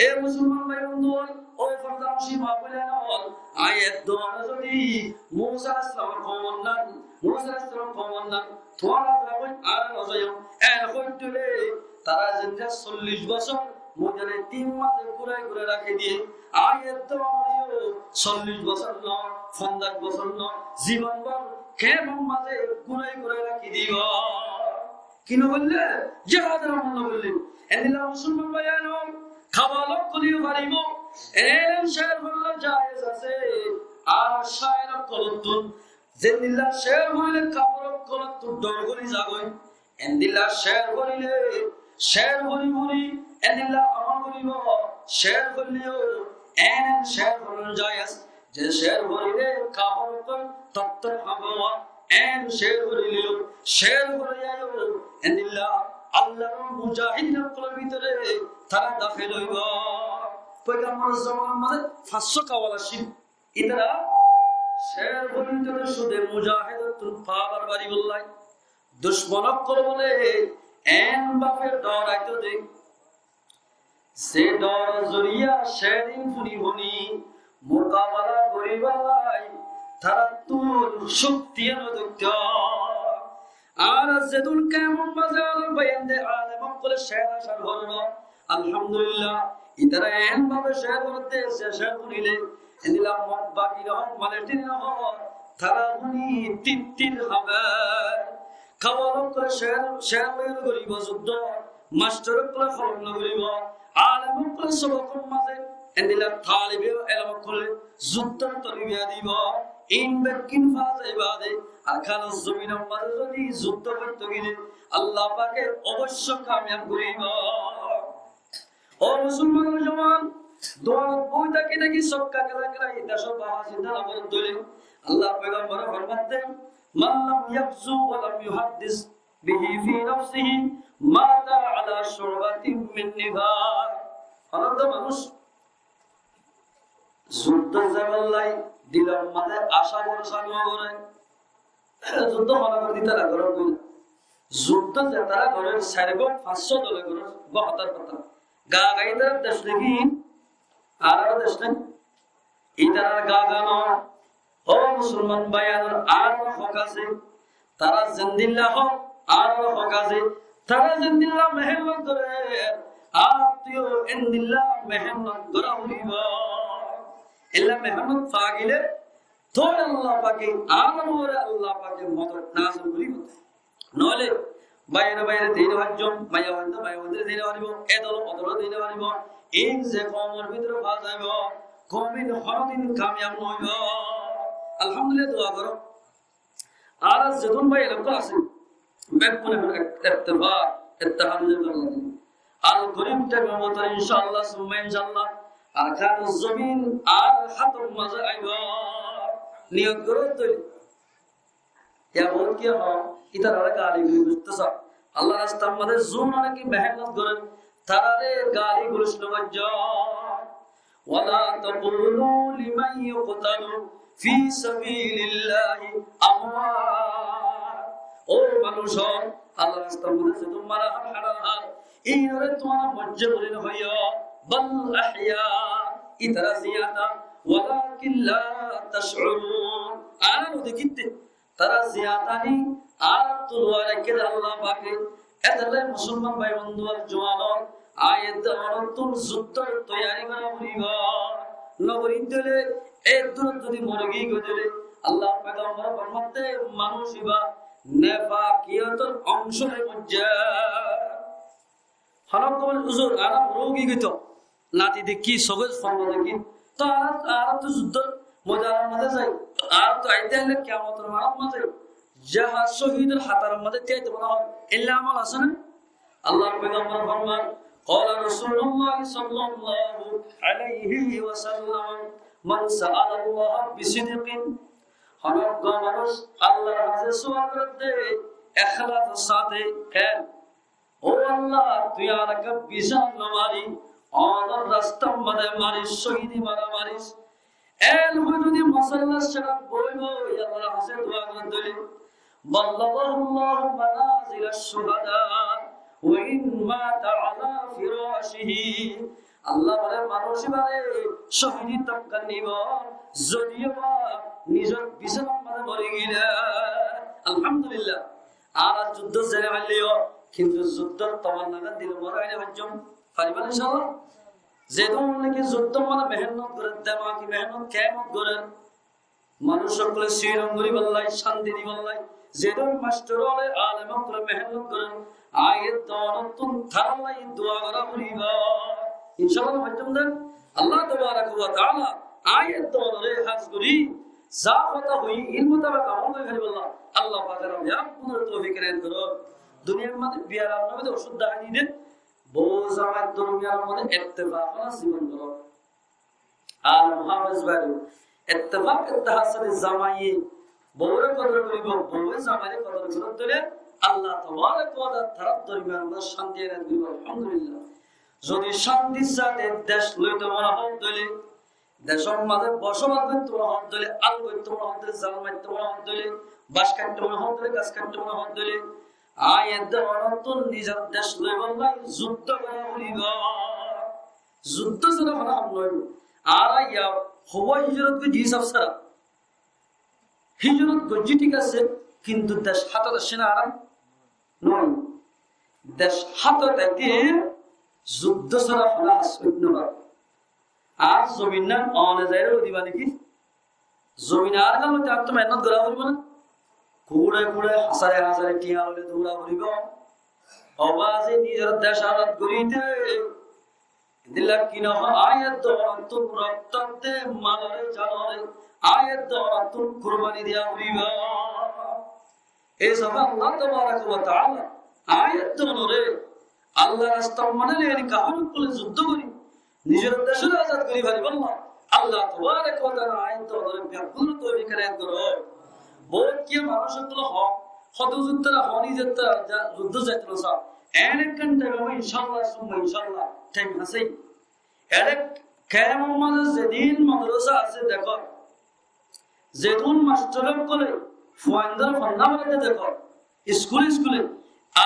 E musolman bái bondú ol, ó fordanocin maa boin ol, añí edduar zodi Musa aláihis salamor koumor nan, Musa aláihis salamor koumor nan, tuáñra zagói, añára no zaiyum. Eén hoitó óile, tará zendilla sollic bosór moidane tin mazé gúrai gúrai rakí diye, añí edduar yó sollic bosór no, fonzac bosór no, zibon bór kemor mazé gúrai gúrai rakí dibo. Ki no goille? Jihador amol no goille. Endilla musolman bái ol, kawal ókkole yó faribo. Elem cér foilla jaiz asé. Ar cér ókkolottún Zendilla cér forile kafer ókkolottú dor gori zagói, endilla cér forile, cér fori fori endilla amol goribo, cér forile yó en en cér foron jaiz, ze cér forile kafer ókkol tottor háñfe, en cér forile yó, cér forile yó endilla Allar mujahidin ókkolor bútore tará dakhil óibo. Foigambor zomanar mazé fañs cót kawal accíl. Ítara cér foillé de cúde mujahidottún pawar bari bolla. Ducmon ókkol bóle en bafe dhoraito de, ze dhoror zoriya cér in funi funi mukabela goribolla tarattún cókti ene dóitto. Ar zedún kemor mazé añárar báiyain de alem ókkole cér acar goron, Alhamdulillah, ítara en bafe cér goron de, ze cér funile, endilla Mog bagi no hok, Maletiri no hok, tara funi tir tir háñfe. Kawal ókkole cér, cér loi no goribo zuddó, mastor ókkole holom no goribo, alem ókkole sobokor mazé, endilla talibe elom ókkole zuddór torbiya dibo, in beggín fas óibo de, Arkanor zominor mazé zodi zuddó goitto gile, Allah pake oboicco kamiyab goribo. Ó musolmanor zoman, duanot boi táki táki sokka kela kela, ita sob baba sinta no goron dóile, Allah poigambore formatte, "من لم يغز ولم يحدث به في نفسه مات على شعبة من نفاق." Hono manúc zuddó zaibolla dilor mazé aca borosa no gore, zuddó hone gorí dita na goré, zuddó zetara goré, sair gó, fañs gó dole goré, gó hotar hotá. Gaga ítara dec naki? Añárar dec nai? Ítara gaga no. Ó musolman báiyain, añárar hok asé. Tara zendilla hok, añárar hok asé. Tara zendilla mehénnot gorer, añárattú yó endilla mehénnot gora foribo. Endilla mehénnot fa gile, tóile Allah pake, añárar uore Allah pake modot nazil goribo. Noóile, báiyain báiyain dein faijjum, maiyafuain maiyafuain dein faribo, e dol o dol dein faribo. In ze koumor bútore fa zaibo, koum in honodin kamiyab no óibo. Alhamdulillah, dua goró. Ar zedún báiyain ókkol asé, beggúne ek-, ettefak, ettehad ói zaibo. Al-Qarib thaim or bútore inshaAllah, summa inshaAllah, Arkanor zobin añárar hátor mazé aibó. Niyot goróddoi. Yá bóut ki hoó, ítararé gali gulóc goitté sá. Allar rastar mazé zunóne ki mehénnot goré, tararé gali gulóc no goijjó. ولا تقولوا لمن يقتل في سبيل الله أموات. Ó manúic, Allar rastar mazé zedún mara har, hára har, ítararé tuáñra moijjé buli no hoiyó. بل أحياء, ítara ziyanda. ولكن لا تشعرون. Añára no dekítte. Tará ziyandani añárattú luwai raikké de Allah pake. Étolla musolman bái bondú ar juwan ókkol, aññí edde onottún zuddór toiyari gorá foribó. No gorí dile, eddúrot zodi mori giyói dile, Allah pake formar de manúic ibá nefakiyotor oncó loi moijjé. Honó hoór, "Huzur, añára buro ói giyói toó, nati dekí, sóge forma dekí. Toó añára, añára toó zuddór moidanor mazé zai. Añára toó aite aile kiyamotor mazé zai. Jahad cóhidor hátaror mazé tíyaito mone hoó." Éilla amol asé né? Allar foigambore forman, قال رسول الله صلى الله عليه وسلم: من سأل الله بصدق. Honó uggwá manúic Allar hañsé sual gorédde, ehlasor sáte, ken? Ó Allah, tui añáre bisára no mari, onor rastar mazé maris, cóhidi mara maris. Eén hoói zodi mosállar sáñt boói boói Allar hañsé dua gorér dóile, بلغه الله منازل الشهداء وإن مات على فراشه. Allah bóle, manúic ibáre cóhidi tobka dibou, zodi ba nizor bisánar mazé mori giyói. Alhamdulillah. Añára zuddót zai no failleyó, kintu zuddór tamanna gán dilor mazé aini faijjum. Faribá né, inshaAllah? Zedún niki zuddór mazé mehénnot gorér, demaki mehénnot, kemot gorér, manúic ókkolore siron goríballa, cánti diballa, zedún mastor ókkole, alem ókkole mehénnot gorér, aññí edde onottún taralla dua gorá foribó. InshaAllah, faijjum de. Allah tabaraka wa taala aññí edde onore hás gorí za hotá hoiyí, ín mutabek amol gorí fariballa Allah pake añára beggúnore toufik enayet gorouk. Duniyar mazé biyaram no óile ocúd dahái diyé de, bou zamai dormiyanor mazé ettefak óna zibon gorouk. Alem háfez bái, ettefak, ettehad sáte zamaiye boure kodor goríbou, bouye zamaire kodor gorér dóile Allah tabaraka wa taala tarar dormiyanor mazé cánti enayet goríbou. Alhamdulillah. Zodi cántir sáte dec loito mone hoó dóile, decór mazé bosóbas goitto mone hoó dóile, al goitto mone hoó dóile, zal maitto mone hoó dóile, bac kaitto mone hoó dóile, gas kaitto mone hoó dóile, aññí edde onottún nizor dec loiballa zuddó gorá foribó. Zuddó sára hono ham no óibo. Añára yá howa hijrot goijjí hísab sára. Hijrot goijjí thík asé, kintu dec hátot aiccé né añárar? Noó. Dec hátot aite zuddó sára hono ham óit no fare. Ar zomin gán one zaiyóre diba niki? Zomin añárar gán loite añáttu mehénnot gorá foribó né? Kuñçe kuñçe, hásare hásare thiañ loile doura foribó. Ó bái, nizor dec azad goríte Endilla ki no hoó, aññí edde onottún rokto de, malore, janore, aññí edde onottún kurbani diya foribó. Ei sabab Allah tabaraka wa taala aññí edde onore Allahr rastar maze loi kafir ókkole juddó gorí nizor dec azad gorí faribálla Allah tabaraka wa taala aññí edde onore beggúnore toufik enayet gorouk. Bout kiyé manúc ókkole hoó, hoó de huzur, tará hoó, nizor tará juddó zaito no saá. Eén ekkán thaim aibo, inshaAllah, summa inshaAllah, thaim asé. Ere kemor maze zedún madrasa asé dekó, zedún mastor ókkole fuaindóre fonná foraidde dekó, iskule iskule,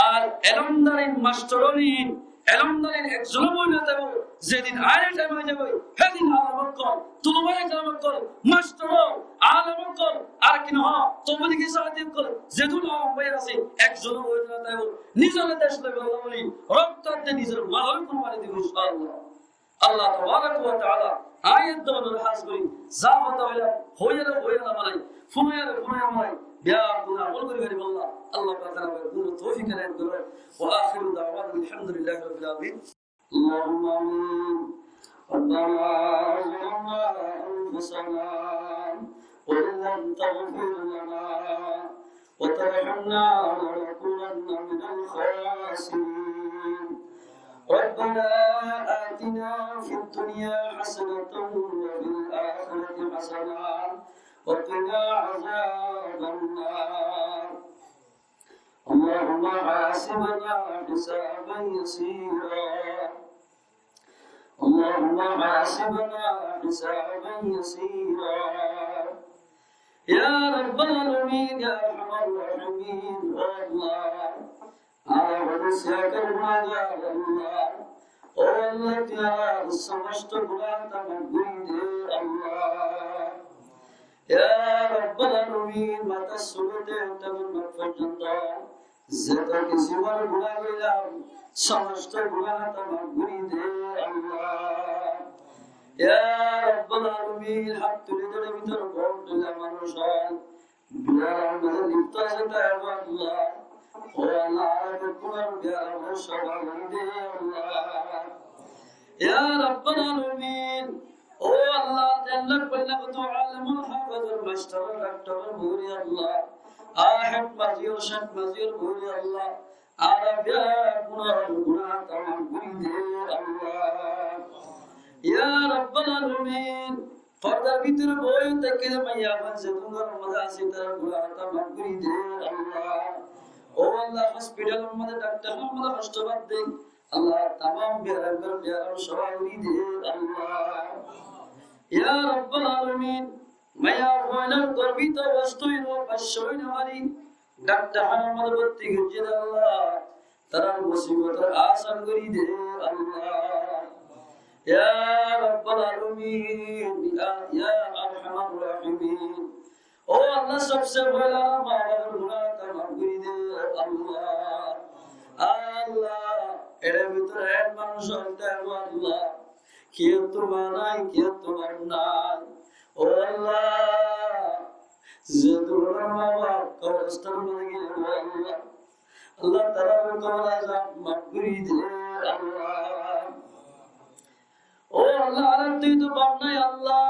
ar elómdarin mastor ókkol, elómdarin ekzon ó boi no táibo, zedún añárar thaim aizagói, hédun alem ókkol, tolobaye keram ókkol, mastor ókkol, alem ókkol, ar ki no hoó, tobligi sáti ókkol, zedún alem bái asé, ekzon ó boi no táibo, nizor dec loibolla buli, rokto de nizor malore kurbani dibo, inshaAllah. Allah tabaraka wa taala aññí edde onore hás gorí, za hotá hoilam, hoiyére hoiyére no banai, funiyére funiyére no banai, beggúne amol gorí faribálla Allah pake beggúnore toufik enayet gorouk. وآخر دعوانا أن الحمد لله رب العالمين. اللهم آمين. ربنا ظلمنا أنفسنا وإن لم تغفر لنا وترحمنا لنكونن من الخاسرين. رب ربنا آتنا في الدنيا حسنة وفي الآخرة حسنة وقنا عذاب النار. اللهم حاسبنا حسابا يسيرا. اللهم حاسبنا حسابا يسيرا. يا رب العالمين، يا أرحم الراحمين، ó Allah, añára bóut siyakar gunágar, ó Allah. Ó Allah, tui añárar somosto guná tamam maf gorí de, Allah. Ya Rabbal Alamin, matár suróte tánor mat foijjonto zeto kisímor guná goillám, somosto guná tamam maf gorí de, Allah. Ya Rabbal Alamin, hát tuli dóri bútore bóut dóilla manúic ókkol biyaram mazé lipto asé, ó Allah. Ó Allah, añára beggúnor biyaram sófa gorí de, Allah. Ya Rabbal Alamin, ó Allah, den lak balla kutu alim, háfez, mastor, daktor, muftí, Allah, háfez mazé, cék mazé, muftí, Allah, añára beggúnor guná tamam gorí de, Allah. Ya Rabbal Alamin, fordar bútore boi táke de maiyafuain zeddún góror mazé asé, tarár guná tamam gorí de, Allah. Ó Allah, hospitalor mazé, daktorhánat mazé hosto fadde, Allah, tamam biyaram, biyaram sófa gorí de, Allah. Ya Rabbal Alamin, maiyafuain gorbito obostát fañs só din óiye, daktorhánat mazé borti goijjé de, Allah, tarár musibotor asán gorí de, Allah. Ya Rabbal Alamin, ya, ya Arhamar Rahimin, ó Allah, sobse foila añárar ma bafor guná tamam gorí de, Allah. Allah, ere bútore ek manúic ókkol, ó Allah, kiyóttu ma nai, kiyóttu baf nai. Ó Allah, zeddún ma baf kobóristánor mazé giyé, ó Allah, Allah, tarár kobor azab maf gorí de, Allah. Ó Allah, añárattú to baf nai, Allah.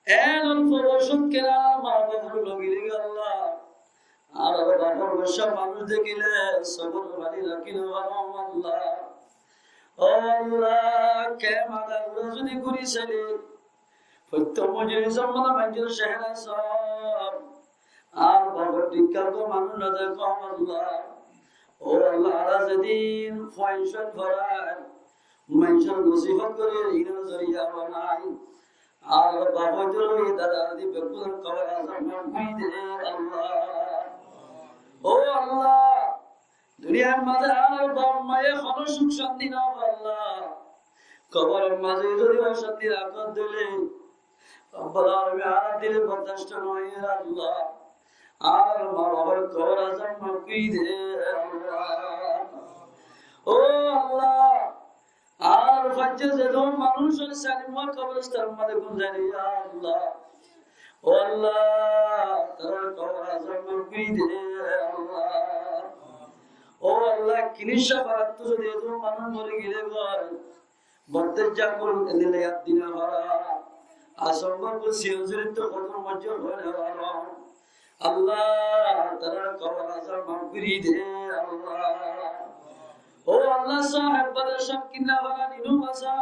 En olfo boyosot kene añárar ma bafor loi giyé, Allah. Añárar bafor boyoso manúic dekíle sobor mani rakí no farom, Allah. Ó Allah, ke mada gura zodi guri saile, fottí mojlisor mazé maincór cehera sób, añárar bafor dikká manúic no dekó, Allah. Ó Allah, añára zedún fuain cóin forai, maincór nosihot gorí, inor zoriya banai, añárar baf dada dadi beggúnor kobor azab maf gorí de, Allah. Ó Allah, duniyar mazé añárar baf maye hono suk cánti no failla, kobor mazé zodi ocanti rakó de óile, Rabbal Alamin, añárar dile bordasto no óiye, Allah. Añárar ma bafor kobor azab maf gorí de, Allah. Ó Allah, añárar faijje zeddún manúic ókkol Salimwa kobóristánor mazé gúm zai de, ya Allah. Ó Allah, tarár kobor azab maf gorí de, Allah. Ó Allah, Kinisha farattú zodi eddún manúic mori giyé goi, Bodde jakul endilla yad dina fara. Asombar bul siyonzirittú hodur mojjur hoile fara. Allah, tarár kobor azab maf gorí de, Allah. Ó Allah, saheb badar sab kinna fara ninu basa.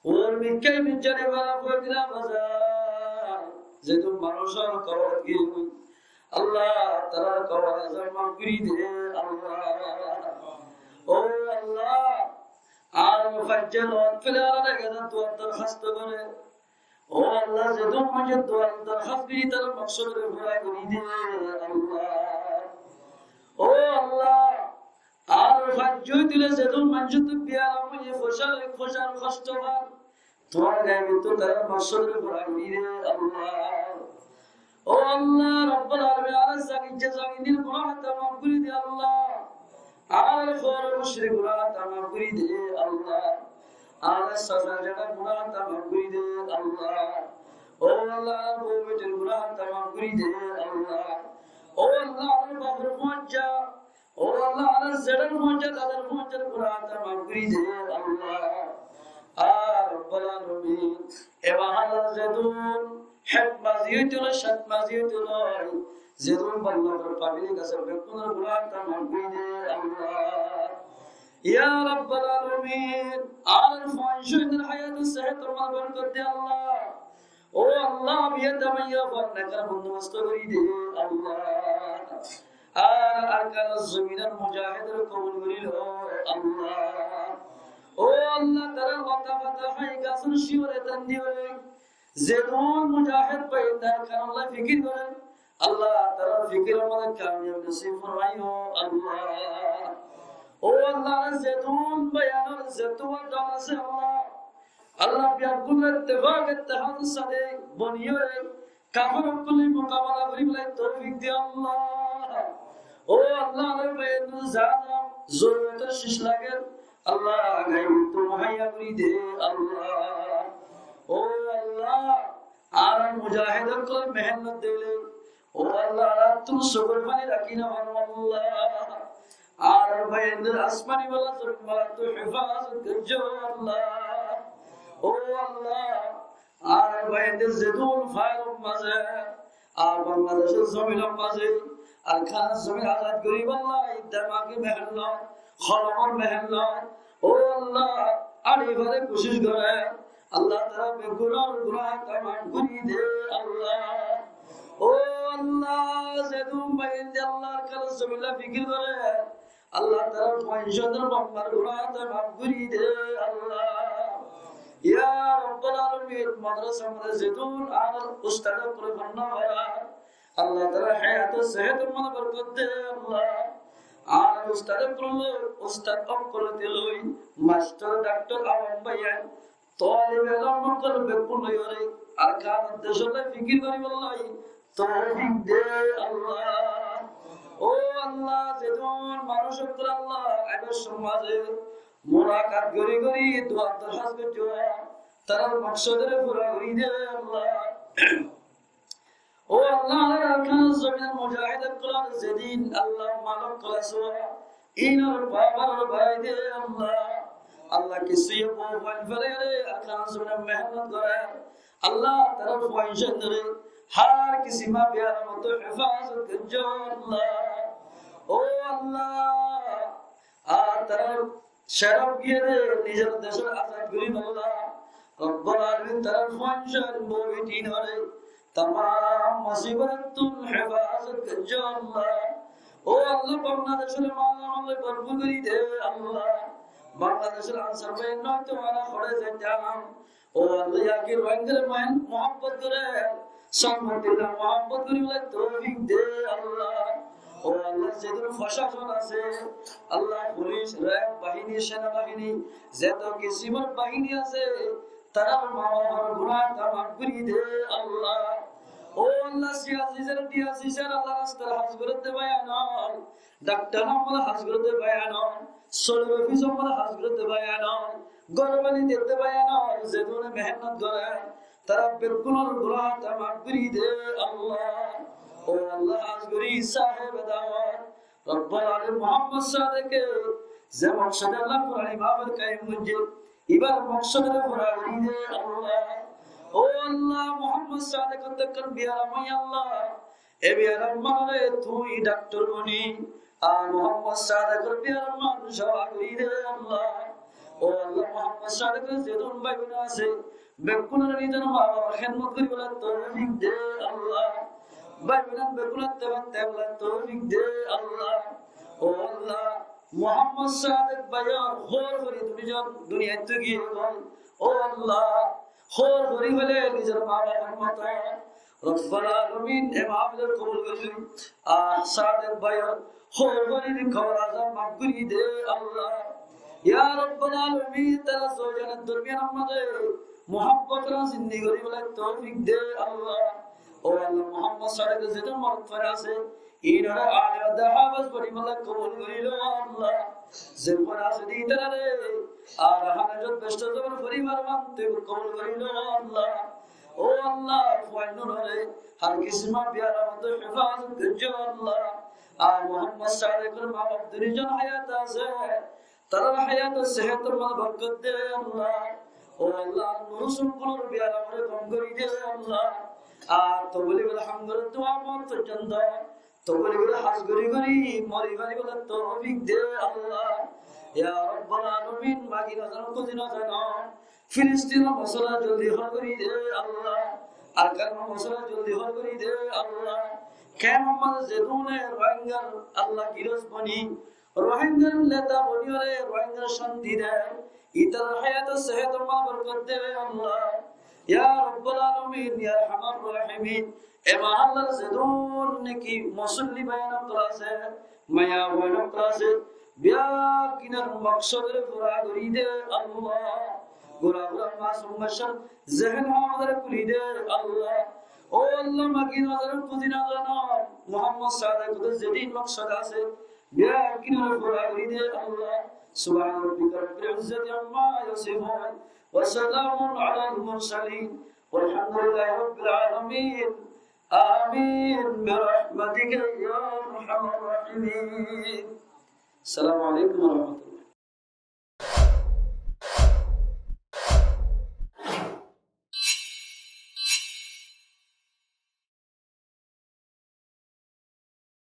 Or mikkai mijjani fara foikina basa. Zeddún manúic kobor giyé. Allah, tarár kobor azab maf gorí de, Allah. Ó Allah, Añárar faijje lót fele añárar age duar dorhast goré. Ó Allah, zeddún manúce duar dorhast gorí tarár maksod ore fura gorí de, Allah. Ó Allah, añárar faijje dile zeddún manúce tu biyaram óiye, fusar, fusar hosto far, tuáñr gaibottú tarár maksod ore fura gorí de, Allah. Ó Allah, Rabbul Alamin, añárar zagir zaginir gunáh tamam gorí de, Allah. Añárar fore mushrik gunáh tamam gorí de, Allah. Añárar sasar jadar gunáh tamam gorí de, Allah. Ó Allah, añárar bou betir gunáh tamam gorí de, Allah. Ó Allah, añárar bafor fuañjja, ó Allah, añárar zedar fuañjja, dadar fuañjjar gunáh tamam gorí de, Allah. Ar Rabbul Alamin, e mahallar zeddún het mazi óito loi, sat mazi óito loi, zeddún balla gor fablik asé, beggúnor gunáh tamam gorí de, Allah. Ya Rabbal Alamin, añárar fuain cóinor háyat sehétor mazé borkot de Allah. Ó Allah, biyá tamaiya fuain nekar bondobosto gorí de Allah. Ar Arkanor zominor mujahedore kobul gorí lo Allah. Ó Allah, tará lota fata hái gasór cíyore tán diyore, zedún mujahed bái Arkanolla fikir gorer, Allah, tarár fikiror mazé kamiyab nosib formaiyo, Allah. Ó Allah, zedún bái añárar zetúwa dol asé, Allah. Allah, beggúnore ittefak ittehador sáte boniyore kafer ókkolor mukabela goríbolla toufik de, Allah. Ó Allah, añárar bái ain zar zar zorurotor cíz lager, Allah, gaibottú muhaiya gorí de, Allah. Ó Allah, añárar mujahed ókkolor mehénnot dile, ó Allah, añárattú sukor faní rakí no faron, Allah. Añárar bái aindor asmani bala, zomin balattú hefazot goijjó, Allah. Ó Allah, añárar bái aindor zedún failor mazé, ar Bangladecór zominor mazé, Arkanor zomin azad goríbolla, e demagi mehénnot, kolomor mehénnot, ó Allah, añári fare kucíc gore, Allah, tará beggúnor gunáh tamam gorí de, Allah. Ó Allah, zedún bái ain de Allah, Arkanor zominolla fikir gore, Allah, tarár fuain cóinor baf mar gunáh tamam gorí de, Allah. Ya Rabbal Alamin, madrasar mazé zedún añárar ustad ókkole fonná forar, Allah, tarár háyat sehétor mazé borkot de, Allah. Añárar ustad ókkole, ustad ókkole tui loi, mastor, daktor, awam bái ain, talibe elom ókkol beggún loiyóre Arkanor decólla fikir goríbolla toufik de, Allah. Ó Allah, zedún manúic ókkol, Allah, e decór mazé mulakat gorí gorí dua dorhas goijjé, tarár moksodore fura gorí de, Allah. Ó Allah, añárar Arkanor zominor mujahed ókkolor zedún, Allah, mal ókkol asé, inor pawar barái de, Allah. Allah, kissú bou fuain felaiyóre Arkanor zominot mehénnot gorer, Allah, tarár fuain cóinore hár kisímor biyamottú hefazot goijjó, Allah. Ó Allah, ar tarár córof giyóre nizor decór azad goríbolla, Rabbal Alamin, tarár fuain cóin bou beitín ore tamam musibotottu hefazot goijjó, Allah. Ó Allah, Bangladecóre mal amole borfúr gorí de, Allah. Bangladecór Ansar bái noito mara hore zaitam. Ó Allah, yaki Rohingyare muhin-, muhabbot gore, Songfordilla muhabbot goríbolla toufik de, Allah. Ó Allah, zedún focacon asé, Allah, fulic, reb bahíni, sena bahíni, zeto kisímor bahíni asé, tarár ma bafor gunáh tamam gorí de, Allah. Ó Allah, siyasi sar, diyasi sar, Allah, rastar haz gorédde bái ain, daktor ókkol haz gorédde bái ain, solor ofis ókkol haz gorédde bái ain, gór bani dedde bái ain, zedúne mehénnot gore, tará beggúnor gunáh tamam gorí de, Allah. Ó Allah, hás gorí sáhebe dawot Rabbal Alamin Muhammad Sadeke ze moksode Allah Kurani mahfil kayem goijje, ibar moksodore fura gorí de, Allah. Ó Allah, Muhammad Sadek ottú ekkán biyaram óiye, Allah. E biyaram manore tui daktor boni, ar Muhammad Sadekor biyaram man safa gorí de, Allah. Ó Allah, Muhammad Sadekor zedún bái bóin asé, beggúnore nizor ma bafor hédmot goríbolla toufik de, Allah. Bái bóin beggúnore teba-, tebolla toufik de, Allah. Ó Allah, Muhammad Sadek báiyor hóor fori duniyat, duniyat ttu giyé goi. Ó Allah, hóor fori hoile nizor ma bafor moto. Rabbal Alamin, e mahfil kobul gorí loi. Ar Sadek báiyor hóor forir kobor azab maf gorí de, Allah. Ya Rabbal Alamin, tará zoi zonor dormiyan or maze muhabbot or zindigi goríbolla toufik de, Allah. Ó Allah, Muhammad Sadek zedún morot fori asé, inore alem ar háfez boni Allah kobul gorí lo, Allah. Ze fori asé de itarare, ar hane jot beshto zobor fori mar man tui kobul gorí lo, Allah. Ó Allah, fuain ore har kisímor biyaram ottú hefazot goijjo, Allah. Ar Muhammad Sadekor ma baf dui zon hayat asé, tarar hayat sehet or maze borkot de, Allah. Ó Allah, nurus ókkolor biyaram ore gom gorí de, Allah. Ar tobligor ham gorer dua mot forzonto tobligor haz gorí gorí mori faribálla toufik de, Allah. Ya Rabbal Alamin, Magin Azar, Kuzin Azar, Filistinor mosola joldi hol gorí de Allah, Arkanor mosola joldi hol gorí de Allah, kemor mazé zedune Rohingyar Allah giros boni, Rohingyar neta boni ore Rohingyar cánti de, itar hayator sehetor mazé borkot de Allah. Ya Rabbal Alamin, ya Arhamar Rahimin, e mahallar zedun niki musolli bái ókkol asé, maiyafuain ókkol asé, beggúnor moksodore fura gorí de Allah. Gura gura masum báccár zehen hawadore kúli de Allah. Ó Allah, Magin Azar, Kuzin Azar, Muhammad Sadik, zedun moksod asé, beggúnore fura gorí de Allah. سبحان ربك رب العزة عما يصفون، وسلام على المرسلين، والحمد لله رب العالمين. آمين برحمتك يا أرحم الراحمين. السلام عليكم ورحمة الله.